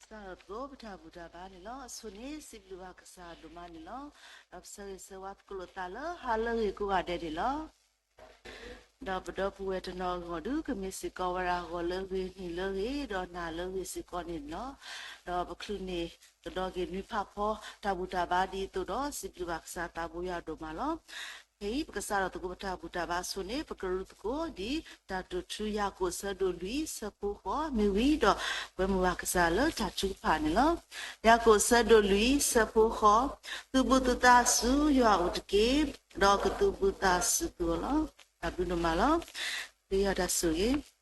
စးထီၣ်သကိးပတၢ်ဘူၣ်တၢ်ဘါန့ၣ်လီၤ. အဆိန့ၣ် စံးဘျုးဘၣ်ကစၢ်ဒိၣ်မးန့ၣ်လီၤ. ဒီးပဆၢဂ့ၤဆၢဝါသကိးလိာ်သးလၢဟါလၢအဂ့ၤကိးဂၤဒဲးန့ၣ်လီၤ. ဒီးပဒီပုၢ်ဝဲၢ်တနီၤအဂီၢ်ဒုး ကမ့ၢ်စ့ၢ်ကီးဝဲဒၣ်ဂီၤလၢအဂ့ၤ နံၤလၢအဂ့ၤ ဒီးနၤလၢအဂ့ၤစ့ၢ်ကီးန့ၣ်လီၤ. ဒီးပချုးန့ၢ်ကဒီးက့ၤနွံဖးဖီ တၢ်ဘူၣ်တၢ်ဘါဒ်သိးဒီး စံးဘျုးဘၣ်ကစၢ်သးဘိယွၤဒိၣ်မးလီၤ. ခဲအံၤ ပကစးထီၣ်သကိးပတၢ်ဘူၣ်တၢ်ဘါအဆိန့ၣ် ပကရူသကိးဒ်တၢ်တိာ်ထူ ယၤကိာ်အဆၢဒိၣ်လွံၢ် ဆၢဖိဃိး မ့ၢ်ဝံၤဒီး ကွဲမုာ်ဘၣ်ကစၢ်လၢတၢ်ထုကဖၣ်န့ၣ်လီၤ. ယၤကိာ်အဆၢဒိၣ်လွံၢ် ဆၢဖိဃိး, သုးဘူးသုသးဆူယွၤအအိၣ်တက့ၢ်, ဒီးကသုးဘူးသးဆူသုအဂီၢ်လီၤ. တၢ်ဘျုးဒိၣ်မးလီၤ. ပဃ့ယွၤတၢ်ဆိၣ်ဂ့ၤ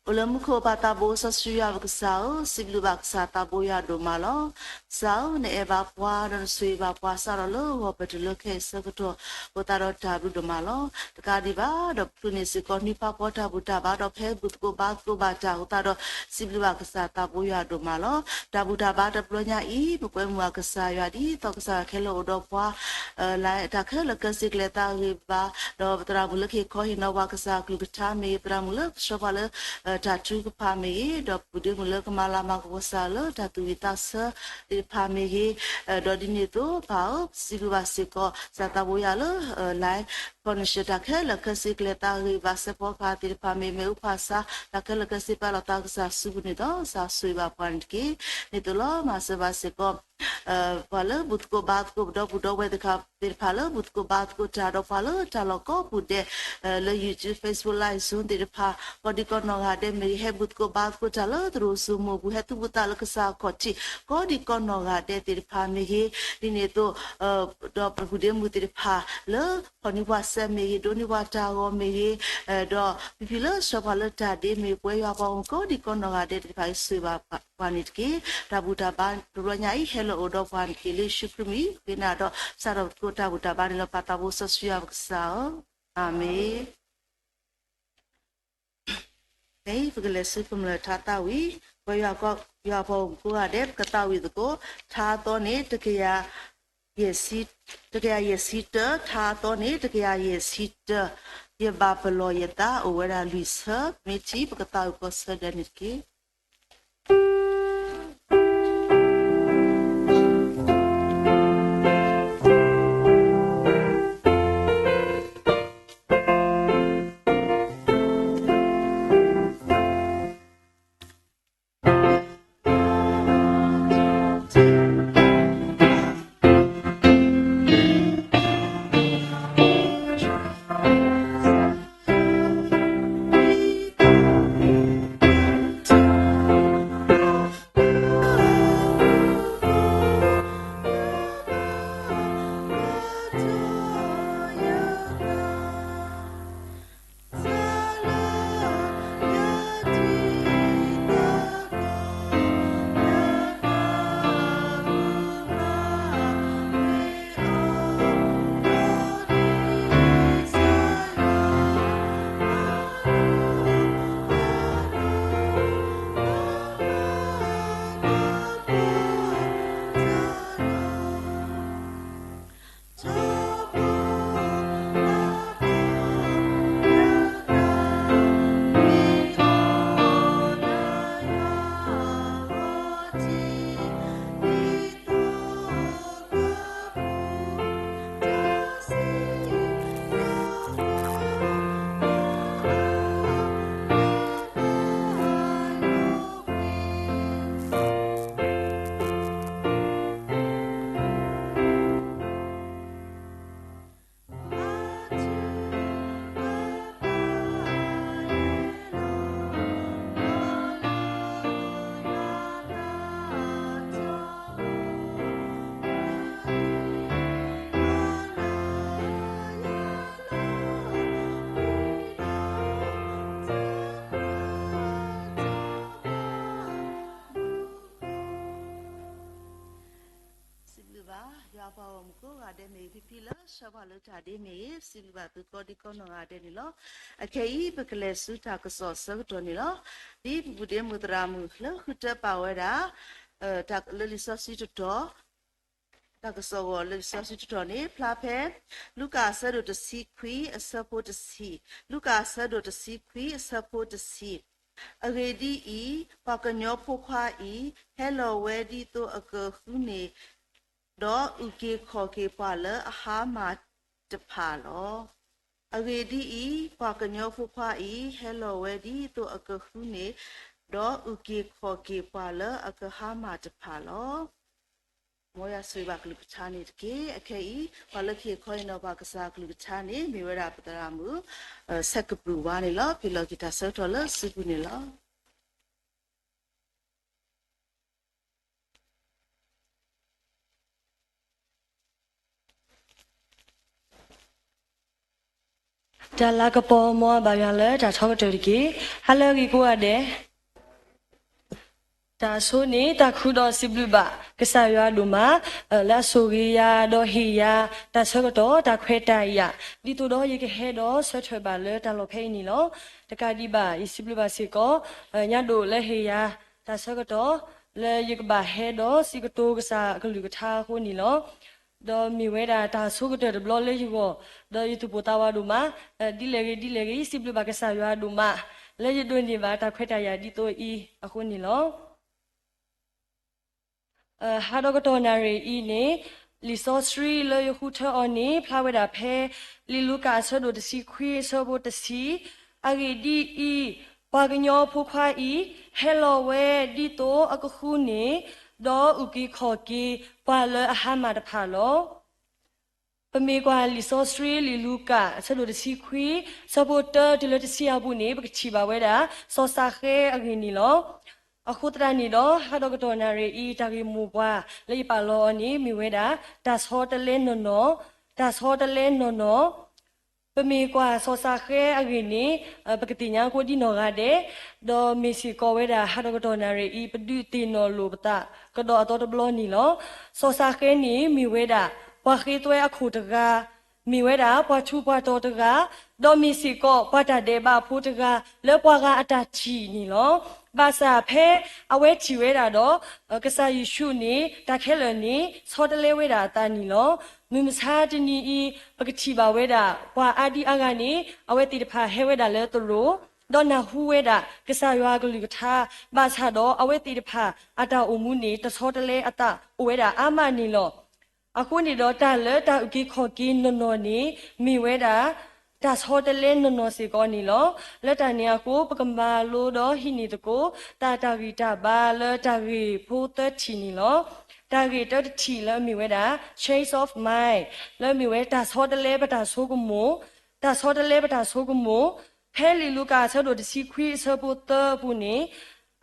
အိၣ်လၢမူခိၣ်ပၢ်သးဘိစီဆှံယွၤပကစၢ်ဧၢ, စံးဘျုးဘၣ်ကစၢ်သးဘိယွၤဒိၣ်မးလီၤ. ကစၢ်ဧၢ, နအဲၣ်ဘၣ်ပှၤ ဒီးနဆိၣ်ဂ့ၤဘၣ်ပှၤ စးထီၣ်လၢဂီၤပတၢၢ်လၢခဲအံၤဆၢကတီၢ် အဃိသတးဒီးတၢ်ဘျုးဒိၣ်မးလီၤ. တကးဒံးဘၣ်ဒီး ပချုးန့ၢ်စ့ၢ်ကီးနွံဖးဖီတၢ်ဘူၣ်တၢ်ဘါ ဒီးဖဲဘူၣ်သကိးဘါသကိးဘၣ်တၢ်အဃိသတးဒီး စံးဘျုးဘၣ်ကစၢ်သးဘိယွၤဒိၣ်မးလီၤ. တၢ်ဘူၣ်တၢ်ဘါတဘျီညါအံၤ ပကွဲမုာ်ဘၣ်ကစၢ်ယွၤဒ်သိးကစၢ်ယွၤခဲလၢာ်အိၣ်ဒီးပှၤ လၢတၢ်ခဲလၢာ်ခဲဆ့ကျဲၤသးဂ့ၤဘၣ်, ဒီးပသရၣ်မုၣ်လၢကဟ့ၣ်ခီဟ့ၣ်နီၤပှၤကစၢ်အကလုၢ်ကထါမ့ၢ်ဂ့ၤ, ပသရၣ်မုၣ်လၢကဆှၢပှၤလၢ တၢ်ထုကဖၣ်မ့ၢ်ဂ့ၤ, ဒီးပူၤဒ့မုၣ်လၢကမၤလၤမၤကပီၤကစၢ်လၢတၢ်သူၣ်ဝံၣ်သးဆၢသ့ၣ်တဖၣ်မ့ၢ်ဂ့ၤ, ဒီးဒ်န့ၣ်အသိး ပၢ်ဧၢ, စံးဘျုးဘၣ်စ့ၢ်ကီး ကစၢ်သးဘိယွၤလၢ လၢ ဖီနံၣ်ၡၢၣ် တၢ်ခဲလၢာ်ခဲဆ့ကျဲၤသးဂ့ၤဘၣ် စဲးဖီကဟၣ်သ့ၣ်တဖၣ်မ့ၢ်ဂ့ၤ, မ့ၣ်အူဖးဆါ တၢ်ခဲလၢာ်ခဲဆ့ပာ်လီၤသးကစၢ်စုပူၤန့ၣ်ဒီး ကစၢ်ဆိၣ်ဂ့ၤဘၣ်ပှၤန့ၣ်တက့ၢ်. န့ၣ်အသိးလီၤ မၤစၢၤဘၣ်စ့ၢ်ကီး ပှၤလၢဘူၣ်သကိးဘါသကိး ပဒီပုၢ်ဒီဝဲၢ်သ့ၣ်တဖၣ်လၢဘူၣ်သကိးဘါသကိးတၢ် ဒီးပှၤလၢတၢ်လီၢ်ကိးပူၤဒဲး လၢ YouTube, Facebook Live, Zoom သ့ၣ်တဖၣ် ကိးဒံကိးနီၢ်ဂၤဒဲးမ့ၢ်ဂ့ၤ, ဟဲဘူၣ်သကိးဘါသကိးတၢ်လၢသရိာ်စိမိၢ်ပူၤ, ဟဲသူၣ်ဘူၣ်သးလၢကစၢ်ခီၣ်ထံး ကိးဒံကိးနီၢ်ဂၤဒဲးသ့ၣ်တဖၣ်မ့ၢ်ဂ့ၤ, ဒ်န့ၣ်အသိး ဒီးပူၤဒ့မုၣ်သ့ၣ်တဖၣ်လၢ ဖီၣ်န့ၢ်ပှၤစဲးမ့ၢ်ဂ့ၤ, ဒိးန့ၢ်ပှၤတၢ်ဂီၤမ့ၢ်ဂ့ၤ, ဒီးဖံဖံလၢဆှၢပှၤလၢတၢ်ဒ့မ့ၢ်ဂ့ၤ, ပဝဲယွၤပှၤဂီၢ်မုၢ်ကိးဒံကိးနီၢ်ဂၤဒဲးသ့ၣ်တဖၣ် ဆိၣ်ဂ့ၤဘၣ်ပှၤန့ၣ်တက့ၢ်. တၢ်ဘူၣ်တၢ်ဘါတဘျီညါအံၤ ဟဲလီၤအိၣ်ဒီးပှၤန့ၣ်တက့ၢ်. လၢယ့ၣ်ၡူးခရံာ်မံၤ ဃ့နၤဒီး စးထီၣ်သကိးတၢ်ဘူၣ်တၢ်ဘါန့ၣ်လီၤ. ပၢ်သးဘိစီဆှံယွၤပကစၢ်ဧၢ, အၤမ့ၣ်. ခဲအံၤ ပကလဲၤဆူကမျၢၢ်ထါသးဝံၣ်, ပဝဲယွၤပှၤဂီၢ်မုၢ်ကိးဂၤဒဲး ပကသးဝံၣ်သကိး ထါအသီန့ၣ် တကယၤယဲၢ်ဆံ, တကယၤယဲၢ်ဆံတၢ, ထါအသီန့ၣ် တကယၤယဲၢ်ဆံတၢ, ယဘၣ်ပလီၢ်ယသး အိၣ်ဝဲဒၣ်လွံၢ်ဆၢ, မ့ၢ်ထံၣ် ပကသးဝံၣ်ကီးဆၢဒဲးန့ၣ်တက့ၢ်. စံးဘျုးဘၣ် ယွၤပှၤဂီၢ်မုၢ်ကိးဂၤဒဲးမ့ၢ်ဂ့ၤ, ဖံဖံလၢဆှၢပှၤလၢတၢ်ဒ့မ့ၢ်ဂ့ၤ, စံးဘျုးဘၣ်သုကိးဒံကိးနီၢ်ဂၤဒဲးန့ၣ်လီၤ. အခဲအံၤ ပကလဲၤဆူတၢ်ကစီၣ်အဆၢကတီၢ်န့ၣ်လီၤ. ဒ်ပပူၤဒ့မုၣ်သရၣ်မုၣ်လၢဃုထၢပာ်ဝဲဒၣ် လၢလံာ်စီဆှံတတီၤ, တၢ်ကစီၣ်ဂီၤလၢလံာ်စီဆှံတတီၤန့ၣ် ဖျါဖဲ လူၤကၣ်အဆၢဒိၣ်တဆံခွံအဆၢဖိတဆံ, လူၤကၣ်အဆၢဒိၣ်တဆံခွံအဆၢဖိတဆံ အဂ့ၢ်ဒ်အံၤ, ပှၤကညီဖိခွါအံၤ ဟဲလီၤဝဲဒ်သိးအကဃုန့ၢ် ဒီးအုၣ်က့ၤခီၣ်က့ၤပှၤလၢအဟါမၢ်တဖၣ်လီၤ. အဂ့ၢ်ဒ်အံၤ, ပှၤကညီဖိခွါအံၤ ဟဲလီၤဝဲဒ်သိးအကဃုန့ၢ် ဒီးအုၣ်က့ၤခီၣ်က့ၤပှၤလၢအကဟါမၢ်တဖၣ်လီၤ. မ်ယွၤဆိၣ်ဂ့ၤဘၣ်ကလုၢ်ကထါန့ၣ်တက့ၢ်. အခဲအံၤ ပှၤလၢကဟ့ၣ်ခီအံၤနီၤ ပှၤကစၢ်ကလုၢ်ကထါန့ၣ် မ့ၢ်ဝဲဒၣ်ပသရၣ်မုၣ် ဆဲးကပုၢ်ဝါန့ၣ်လီၤ. ပလီၢ်က့ၤတၢ်ဆၢကတီၢ်လၢစုပူၤန့ၣ်လီၤ. တၢ်လၤကပီၤ မ်အဘၣ်ယွၤလၢတၢ်ထီကတၢၢ်တက့ၢ်. ဟါလၢအဂ့ၤကိးဂၤဒဲး, တၢ်ဆိန့ၣ် တၢ်ခုဒီးစံးဘျုးဘၣ်ကစၢ်ယွၤဒိၣ်မး လၢအဆိၣ်ဂ့ၤယၤ ဒီးဟ့ၣ်ယၤ တၢ်ဆၢကတီၢ် တၢ်ခွဲးတၢ်ယာ် ဒ်သိးဒီးယကဟဲဒီးဆၢထၢၣ်ဘၣ်လၢတၢ်လီၢ်ဖဲအံၤန့ၣ်လီၤ. တကးဒံးဘၣ် ယစံးဘျုးဘၣ်စ့ၢ်ကီး ညါဒိၣ်လၢဟ့ၣ်ယၤ တၢ်ဆၢကတီၢ် လၢယကဘၣ်ဟဲဒီးစံးကတိၤကစၢ်အကလုၢ်ကထါအဃိန့ၣ်လီၤ. ဒီးမ့ၢ်ဝဲဒၣ်တၢ်ဆိကတၢၢ်တဘျီလၢယဂီၢ်, ဒီးယသူၣ်ပိၢ်သးဝးဒိၣ်မး, ဒ်လဲၣ်ဂ့ၤဒ်လဲၣ်ဂ့ၤ ယစံးဘျုးဘၣ်ကစၢ်ယွၤဒိၣ်မး လၢယဒိးန့ၢ်ဘၣ်တၢ်ခွဲးတၢ်ယာ်ဒ်သိးအံၤအဃိန့ၣ်လီၤ. ဟါဒီကတီၢ်နၣ်ရံၣ်အံၤန့ၣ် လံာ်စီဆှံလၢယဃုထၢအီၤန့ၣ် ဖျါဝဲဒၣ်ဖဲ လံာ်လူၤကၣ်အဆၢဒိၣ်တဆံခွံအဆၢဖိတဆံ, အဂ့ၢ်ဒ်အံၤ, ပှၤကညီဖိခွါအံၤ ဟဲလီၤဝဲဒ်သိးအကဃုန့ၢ်, ဒီးအုၣ်က့ၤခီၣ်က့ၤ ပှၤလၢအဟါမၢ်တဖၣ်လီၤ. ပမ့ၢ်ကွၢ်လံာ်စီဆှံလံာ်လူၤကၣ် အဆၢဒိၣ်တဆံခွံ ဆၢဖိတၢတုၤလၢတဆံအပူၤန့ၣ် ပကထံၣ်ဘၣ်ဝဲဒၣ် စီၤစးဃဲအဂ့ၢ်န့ၣ်လီၤ. အဃိသတးန့ၣ်ဒီး ဟါဒီကတီၢ်နၣ်ရံၣ်အံၤ တၢ်ဂ့ၢ်မိၢ်ပှၢ်လၢယပာ်လီၤအီၤန့ၣ် မ့ၢ်ဝဲဒၣ် တၢ်ဆီတလဲနီၢ်နီၢ်, တၢ်ဆီတလဲနီၢ်နီၢ် ပမ့ၢ်ကွၢ်စီၤစးဃဲအဂ့ၢ်န့ၣ် ပကသ့ၣ်ညါကိးဒ်နီၢ်ဂၤဒဲး, ဒီးမ့ၢ်စ့ၢ်ကီးဝဲဒၣ် ဟါဒီကတီၢ်နၣ်ရံၣ်အံၤ ပဒုးသ့ၣ်နီၣ်လိာ်ပသးကဒီးအသီတဘျီန့ၣ်လီၤ. စီၤစးဃဲန့ၣ် မ့ၢ်ဝဲဒၣ် ပှၤဃ့သွဲအခိၣ်တဂၤ, မ့ၢ်ဝဲဒၣ် ပှၤထူးပှၤတီၤတဂၤ, ဒီးမ့ၢ်စ့ၢ်ကီး ပှၤတၢ်ဒဲးဘးဖိတဂၤ လၢပှၤဂၤအတၢ်ထံၣ်န့ၣ်လီၤ. ဘၣ်ဆၣ်ဖဲအဝဲထံၣ်ဝဲဒၣ်ဒီး ကစၢ်ယ့ၣ်ၡူးန့ၣ် တၢ်ခဲလၢာ်န့ၣ် ဆီတလဲဝဲဒၣ်အသးန့ၣ်လီၤ. မုၢ်မဆါတနံၤအံၤ ပကထံၣ်ဘၣ်ဝဲဒၣ် ပှၤအါဒံအါဂၤန့ၣ် အဝဲသ့ၣ်တဖၣ်ဟဲဝဲဒၣ်လၢသရိာ်, ဒီးနၢ်ဟူဝဲဒၣ် ကစၢ်ယွၤအကလုၢ်ကထါ, ဘၣ်ဆၣ်ဒီးအဝဲသ့ၣ်တဖၣ် အတၢ်အိၣ်မူန့ၣ် တဆီတလဲအသးအိၣ်ဝဲဒၣ်အါမးန့ၣ်လီၤ. အဃိန့ၣ်ဒီး တၢ်လၢတၢ်အုၣ်က့ၤခီၣ်က့ၤနီၢ်နီၢ်န့ၣ် မ့ၢ်ဝဲဒၣ် တၢ်ဆီတလဲနီၢ်နီၢ်စ့ၢ်ကီးန့ၣ်လီၤ. လၢတၢ်န့ၣ်အဃိ ပကမၤလိဒီးဟံးန့ၢ်သကိး တၢ်တၢ်ဂံၢ်တၢ်ဘါလၢတၢ်ဂ့ၢ်ဖိသၢထံၣ်န့ၣ်လီၤ. တၢ်ဂ့ၢ်တၢတထံၣ်လၢအမ့ၢ်ဝဲဒၣ် change of mind လၢအမ့ၢ်ဝဲတၢ်ဆီတလဲပတၢ်ဆိကမိၣ်, တၢ်ဆီတလဲပတၢ်ဆိကမိၣ်, ဖဲလံာ်လူၤကၣ်အဆၢဒိၣ်တဆံခွံအဆၢဖိသၢအပူၤန့ၣ်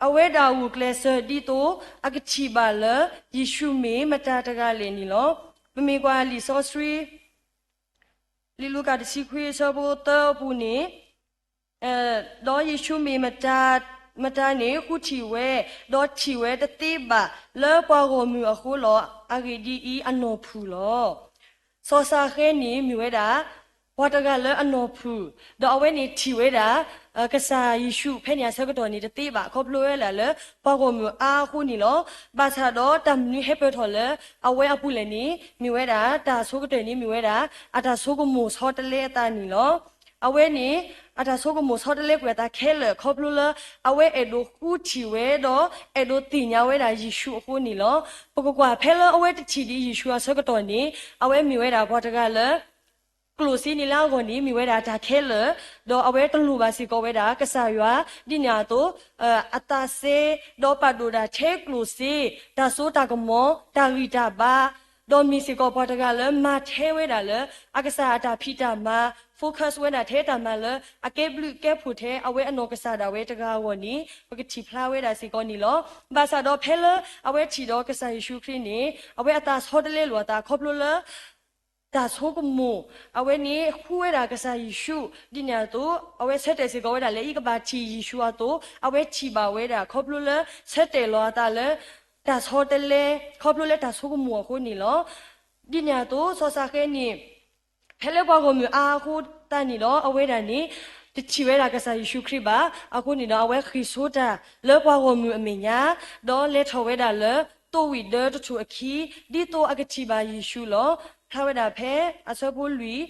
အဝဲဒၣ်ဂုာ်ကျဲးစၢးဒ်သိး အကထံၣ်ဘၣ်လၢ ယ့ၣ်ၡူးမ့ၢ်မတၤတဂၤလဲၣ်န့ၣ်လီၤ. ပမ့ၢ်ကွၢ်လံာ်စီဆှံ လံာ်လူၤကၣ်တဆံခွံအဆၢဖိသၢအပူၤန့ၣ်, ဒီးယ့ၣ်ၡူးမ့ၢ်မတၤ, မတၤန့ၣ် ဃုထံၣ်ဝဲ, ဒီးထံၣ်ဝဲတသ့ဘၣ် လၢပှၤဂီၢ်မုၢ်အဃိလီၤ. အဂ့ၢ်ဒ်အံၤ, အနီၢ်ဖုၣ်လီၤ. စီၤစးဃဲန့ၣ်မ့ၢ်ဝဲဒၣ် ပှၤတဂၤလၢအနီၢ်ဖုၣ်, ဒီးအဝဲန့ၣ်ထံၣ်ဝဲဒၣ် ကစၢ်ယ့ၣ်ၡူးဖဲန့ၣ်အဆၢကတီၢ်န့ၣ် တသ့ဘၣ် ခီဖျိဝဲဒၣ်လၢ ပှၤဂီၢ်မုၢ်အါအဃိန့ၣ်လီၤ. ဘၣ်ဆၣ်ဒီးတၢ်မနုၤဟဲပၢၢ်ထီၣ်လၢ အဝဲအပူၤလဲၣ်န့ၣ် မ့ၢ်ဝဲဒၣ် တၢ်ဆိကတၢၢ်န့ၣ်မ့ၢ်ဝဲဒၣ် အတၢ်ဆိကမိၣ်ဆီတလဲအသးန့ၣ်လီၤ. အဝဲန့ၣ် အတၢ်ဆိကမိၣ်ဆီတလဲကွံာ်အသးခဲလၢာ် ခီဖျိလၢ အဝဲအဲၣ်ဒိးဃုထံၣ်ဝဲဒီး အဲၣ်ဒိးသ့ၣ်ညါဝဲဒၣ်ယ့ၣ်ၡူးအဃိန့ၣ်လီၤ. ပကကွၢ်ဖဲလၢအဝဲတထံၣ်ဒံးယ့ၣ်ၡူးအဆၢကတီၢ်န့ၣ် အဝဲမ့ၢ်ဝဲဒၣ်ပှၤတဂၤလၢ ကျိၣ်စ့န့ၣ်လၢအဂီၢ်န့ၣ် မ့ၢ်ဝဲဒၣ်တၢ်ခဲလၢာ်, ဒီးအဝဲတလိၣ်ဘၣ်စ့ၢ်ကီးဝဲဒၣ်ကစၢ်ယွၤ, ဒ်န့ၣ်အသိး အသးစဲ ဒီးပာ်ဒိၣ်ဒၣ်ထဲကျိၣ်စ့, တၢ်စိတၢ်ကမီၤ, တၢ်ဂံၢ်တၢ်ဘါ, ဒီးမ့ၢ်စ့ၢ်ကီးပှၤတဂၤလၢမၤထဲဝဲဒၣ်လၢ အကစၢ်အတၢ်ဖံးတၢ်မၤ focus ဝဲဒၣ်ထဲတၢ်မၤလၢ အကဲဘျုးကဲဖှိၣ်ထဲအဝဲအနီၢ်ကစၢ်ဒၣ်ဝဲတဂၤအဂီၢ်န့ၣ် ပကထံၣ်ဖျါဝဲဒၣ်စ့ၢ်ကီးန့ၣ်လီၤ. ဘၣ်ဆၣ်ဒီးဖဲလၢအဝဲထံၣ်ဒီးကစၢ်ယ့ၣ်ၡူးခရံာ်န့ၣ် အဝဲအသးဆီတလဲလိာ်အသးခီဖျိလၢ တၢ်ဆိကမိၣ်, အဝဲန့ၣ်ဃုဝဲဒၣ်ကစၢ်ယ့ၣ်ၡူး, ဒ်န့ၣ်အသိး အဝဲဆၢတဲာ်စ့ၢ်ကီးဝဲဒၣ်လၢ ယကဘၣ်ထံၣ်ယ့ၣ်ၡူးအသိး အဝဲထံၣ်ဘၣ်ဝဲဒၣ် ခီဖျိလၢဆၢတဲာ်လီၤအသးလၢ တၢ်ဆီတလဲ ခီဖျိလၢတၢ်ဆိကမိၣ်အဃိန့ၣ်လီၤ. ဒ်န့ၣ်အသိး စီၤစးဃဲန့ၣ် ဖဲလၢပှၤဂီၢ်မုၢ်အါအဃိသတးန့ၣ်ဒီး အဝဲဒၣ်န့ၣ် တထံၣ်ဝဲဒၣ်ကစၢ်ယ့ၣ်ၡူးခရံာ်ဘၣ်. အဃိန့ၣ်ဒီး အဝဲဃ့ၢ်ဆိတၢ်လၢပှၤဂီၢ်မုၢ်အမဲာ်ညါ, ဒီးလဲၤထီၣ်ဝဲဒၣ်လၢ သိဝံၣ်ဒၢတထူၣ်အခံ, ဒ်သိးအကထံၣ်ဘၣ်ယ့ၣ်ၡူးလီၤ. ဖျါဝဲဒၣ်ဖဲအဆၢဖိလွံၢ်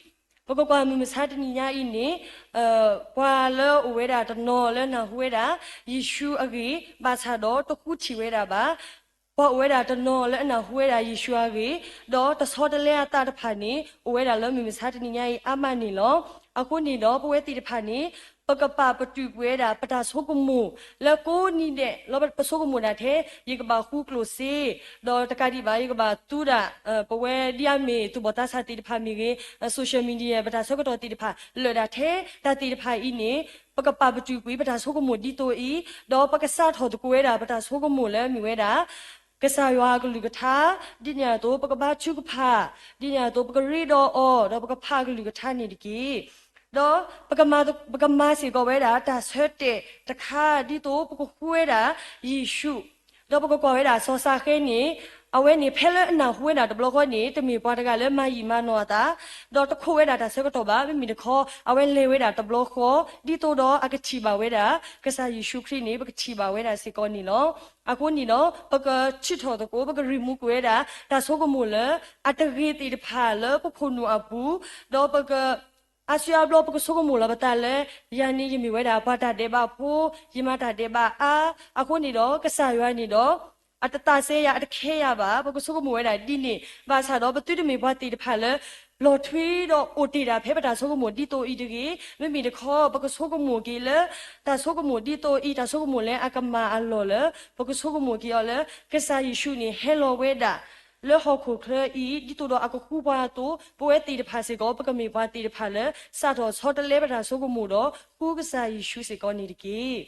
ပကကွၢ်မုၢ်မဆါတနံၤညါအံၤန့ၣ်, ပှၤလၢအိၣ်ဝဲဒၣ်တနီၤလၢနၢ်ဟူဝဲဒၣ် ယ့ၣ်ၡူးအဂ့ၢ် ဘၣ်ဆၣ်ဒီးတဃုထံၣ်ဝဲဒၣ်ဘၣ်. ပှၤအိၣ်ဝဲဒၣ်တနီၤလၢအနၢ်ဟူဝဲဒၣ်ယ့ၣ်ၡူးအဂ့ၢ်, ဒီးတဆီတလဲအသးတဖၣ်န့ၣ် အိၣ်ဝဲဒၣ်လၢမုၢ်မဆါတနံၤညါအံၤအါမးန့ၣ်လီၤ. အဃိန့ၣ်ဒီး ပဝဲသ့ၣ်တဖၣ်န့ၣ် ပကပာ်ပတုာ်ကွံာ်ဝဲဒၣ် ပတၢ်ဆိကမိၣ်လၢကိးနံၤဒဲး လၢပဆိကမိၣ်ဒၣ်ထဲ ယကဘၣ်ဃုကျိၣ်စ့, ဒီးတကးဒံးဘၣ် ယကဘၣ်သူဒၣ် ပဝဲဒ်အမ့ၢ်သူၣ်ဘီၣ်သးစၢ်သ့ၣ်တဖၣ်မ့ၢ်ဂ့ၤ, social media ပတၢ်ဆၢကတီၢ်သ့ၣ်တဖၣ် လၢာ်ဒၣ်ထဲတၢ်သ့ၣ်တဖၣ်အံၤန့ၣ်, ပကပာ်ပတုာ်ကွံာ်ပတၢ်ဆိကမိၣ်ဒ်သိးအံၤ, ဒီးပကစးထီၣ်သကိးဝဲဒၣ် ပတၢ်ဆိကမိၣ်လၢအမ့ၢ်ဝဲဒၣ် ကစၢ်ယွၤအကလုၢ်ကထါ, ဒ်န့ၣ်အသိး ပကဘါထုကဖၣ်, ဒ်န့ၣ်အသိး ပကရ့ဒီးအီၤ ဒီးပကဖးအကလုၢ်ကထါန့ၣ်တက့ၢ်. ဒီးပကမၤ ပကမၤစ့ၢ်ကီးဝဲဒၣ် တၢ်ဆၢတဲာ်တခါ ဒ်သိးပကဃုဝဲဒၣ်ယ့ၣ်ၡူး, ဒီးပကကွၢ်ဝဲဒၣ်စီၤၡဃဲန့ၣ်, အဝဲန့ၣ်ဖဲလၢအနၢ်ဟူဝဲဒၣ်တဘျီဃီန့ၣ် တမ့ၢ်ပှၤတဂၤလၢမၤယံာ်မၤနီၢ်အသး, ဒီးတခိးဝဲဒၣ်တၢ်ဆၢကတီၢ်ဘၣ်, မ့မ့ၢ်တခီ အဝဲလဲၤဝဲဒၣ်တဘျီဃီ ဒ်သိးဒီးအကထံၣ်ဘၣ်ဝဲဒၣ် ကစၢ်ယ့ၣ်ၡူးခရံာ်န့ၣ် ပကထံၣ်ဘၣ်ဝဲဒၣ်စ့ၢ်ကီးန့ၣ်လီၤ. အဃိန့ၣ်ဒီး ပကထုးထီၣ်သကိး ပကရံၣ်မူကွံာ်ဝဲဒၣ် တၢ်ဆိကမိၣ်လၢအတဂ့ၤသ့ၣ်တဖၣ်လၢပခိၣ်နူာ်အပူၤ, ဒီးပက အါစုအါဘျီ ပကဆိကမိၣ်လီၤပသးလၢ ယၤန့ၣ်ယမ့ၢ်ဝဲဒၣ်ပှၤတၢ်ဒဲးဘးဖိ, ယမၤတၢ်ဒဲးဘးအါ, အဃိန့ၣ်ဒီး ကစၢ်ယွၤန့ၣ်ဒီး အတသးစဲယၤ အတခဲယၤဘၣ်, ပကဆိကမိၣ်ဝဲဒၣ်ဒ်န့ၣ်, ဘၣ်ဆၣ်ဒီးပသုတမ့ၢ်ပှၤသ့ၣ်တဖၣ်လၢ လီၤထွံဒီးအိၣ်တ့ၢ်ဒၣ်ဖဲပတၢ်ဆိကမိၣ်ဒ်သိးအံၤတဂ့ၤ, မ့မ့ၢ်တခီ ပကဆိကမိၣ်က့ၤလၢ တၢ်ဆိကမိၣ်ဒ်သိးအံၤ တၢ်ဆိကမိၣ်လၢအကမၣ်အလီၢ်လၢ ပကဆိကမိၣ်က့ၤအီၤလၢ ကစၢ်ယ့ၣ်ၡူးန့ၣ် ဟဲလီၤဝဲဒၣ် လၢဟီၣ်ခိၣ်ချၢအံၤ ဒ်သိးဒီးအကဃုပှၤအသိး ပဝဲသ့ၣ်တဖၣ်စ့ၢ်ကီး ပကမ့ၢ်ပှၤသ့ၣ်တဖၣ်လၢ စးထီၣ်ဆီတလဲပတၢ်ဆိကမိၣ်ဒီး ဃုကစၢ်ယ့ၣ်ၡူးစ့ၢ်ကီးန့ၣ်တက့ၢ်.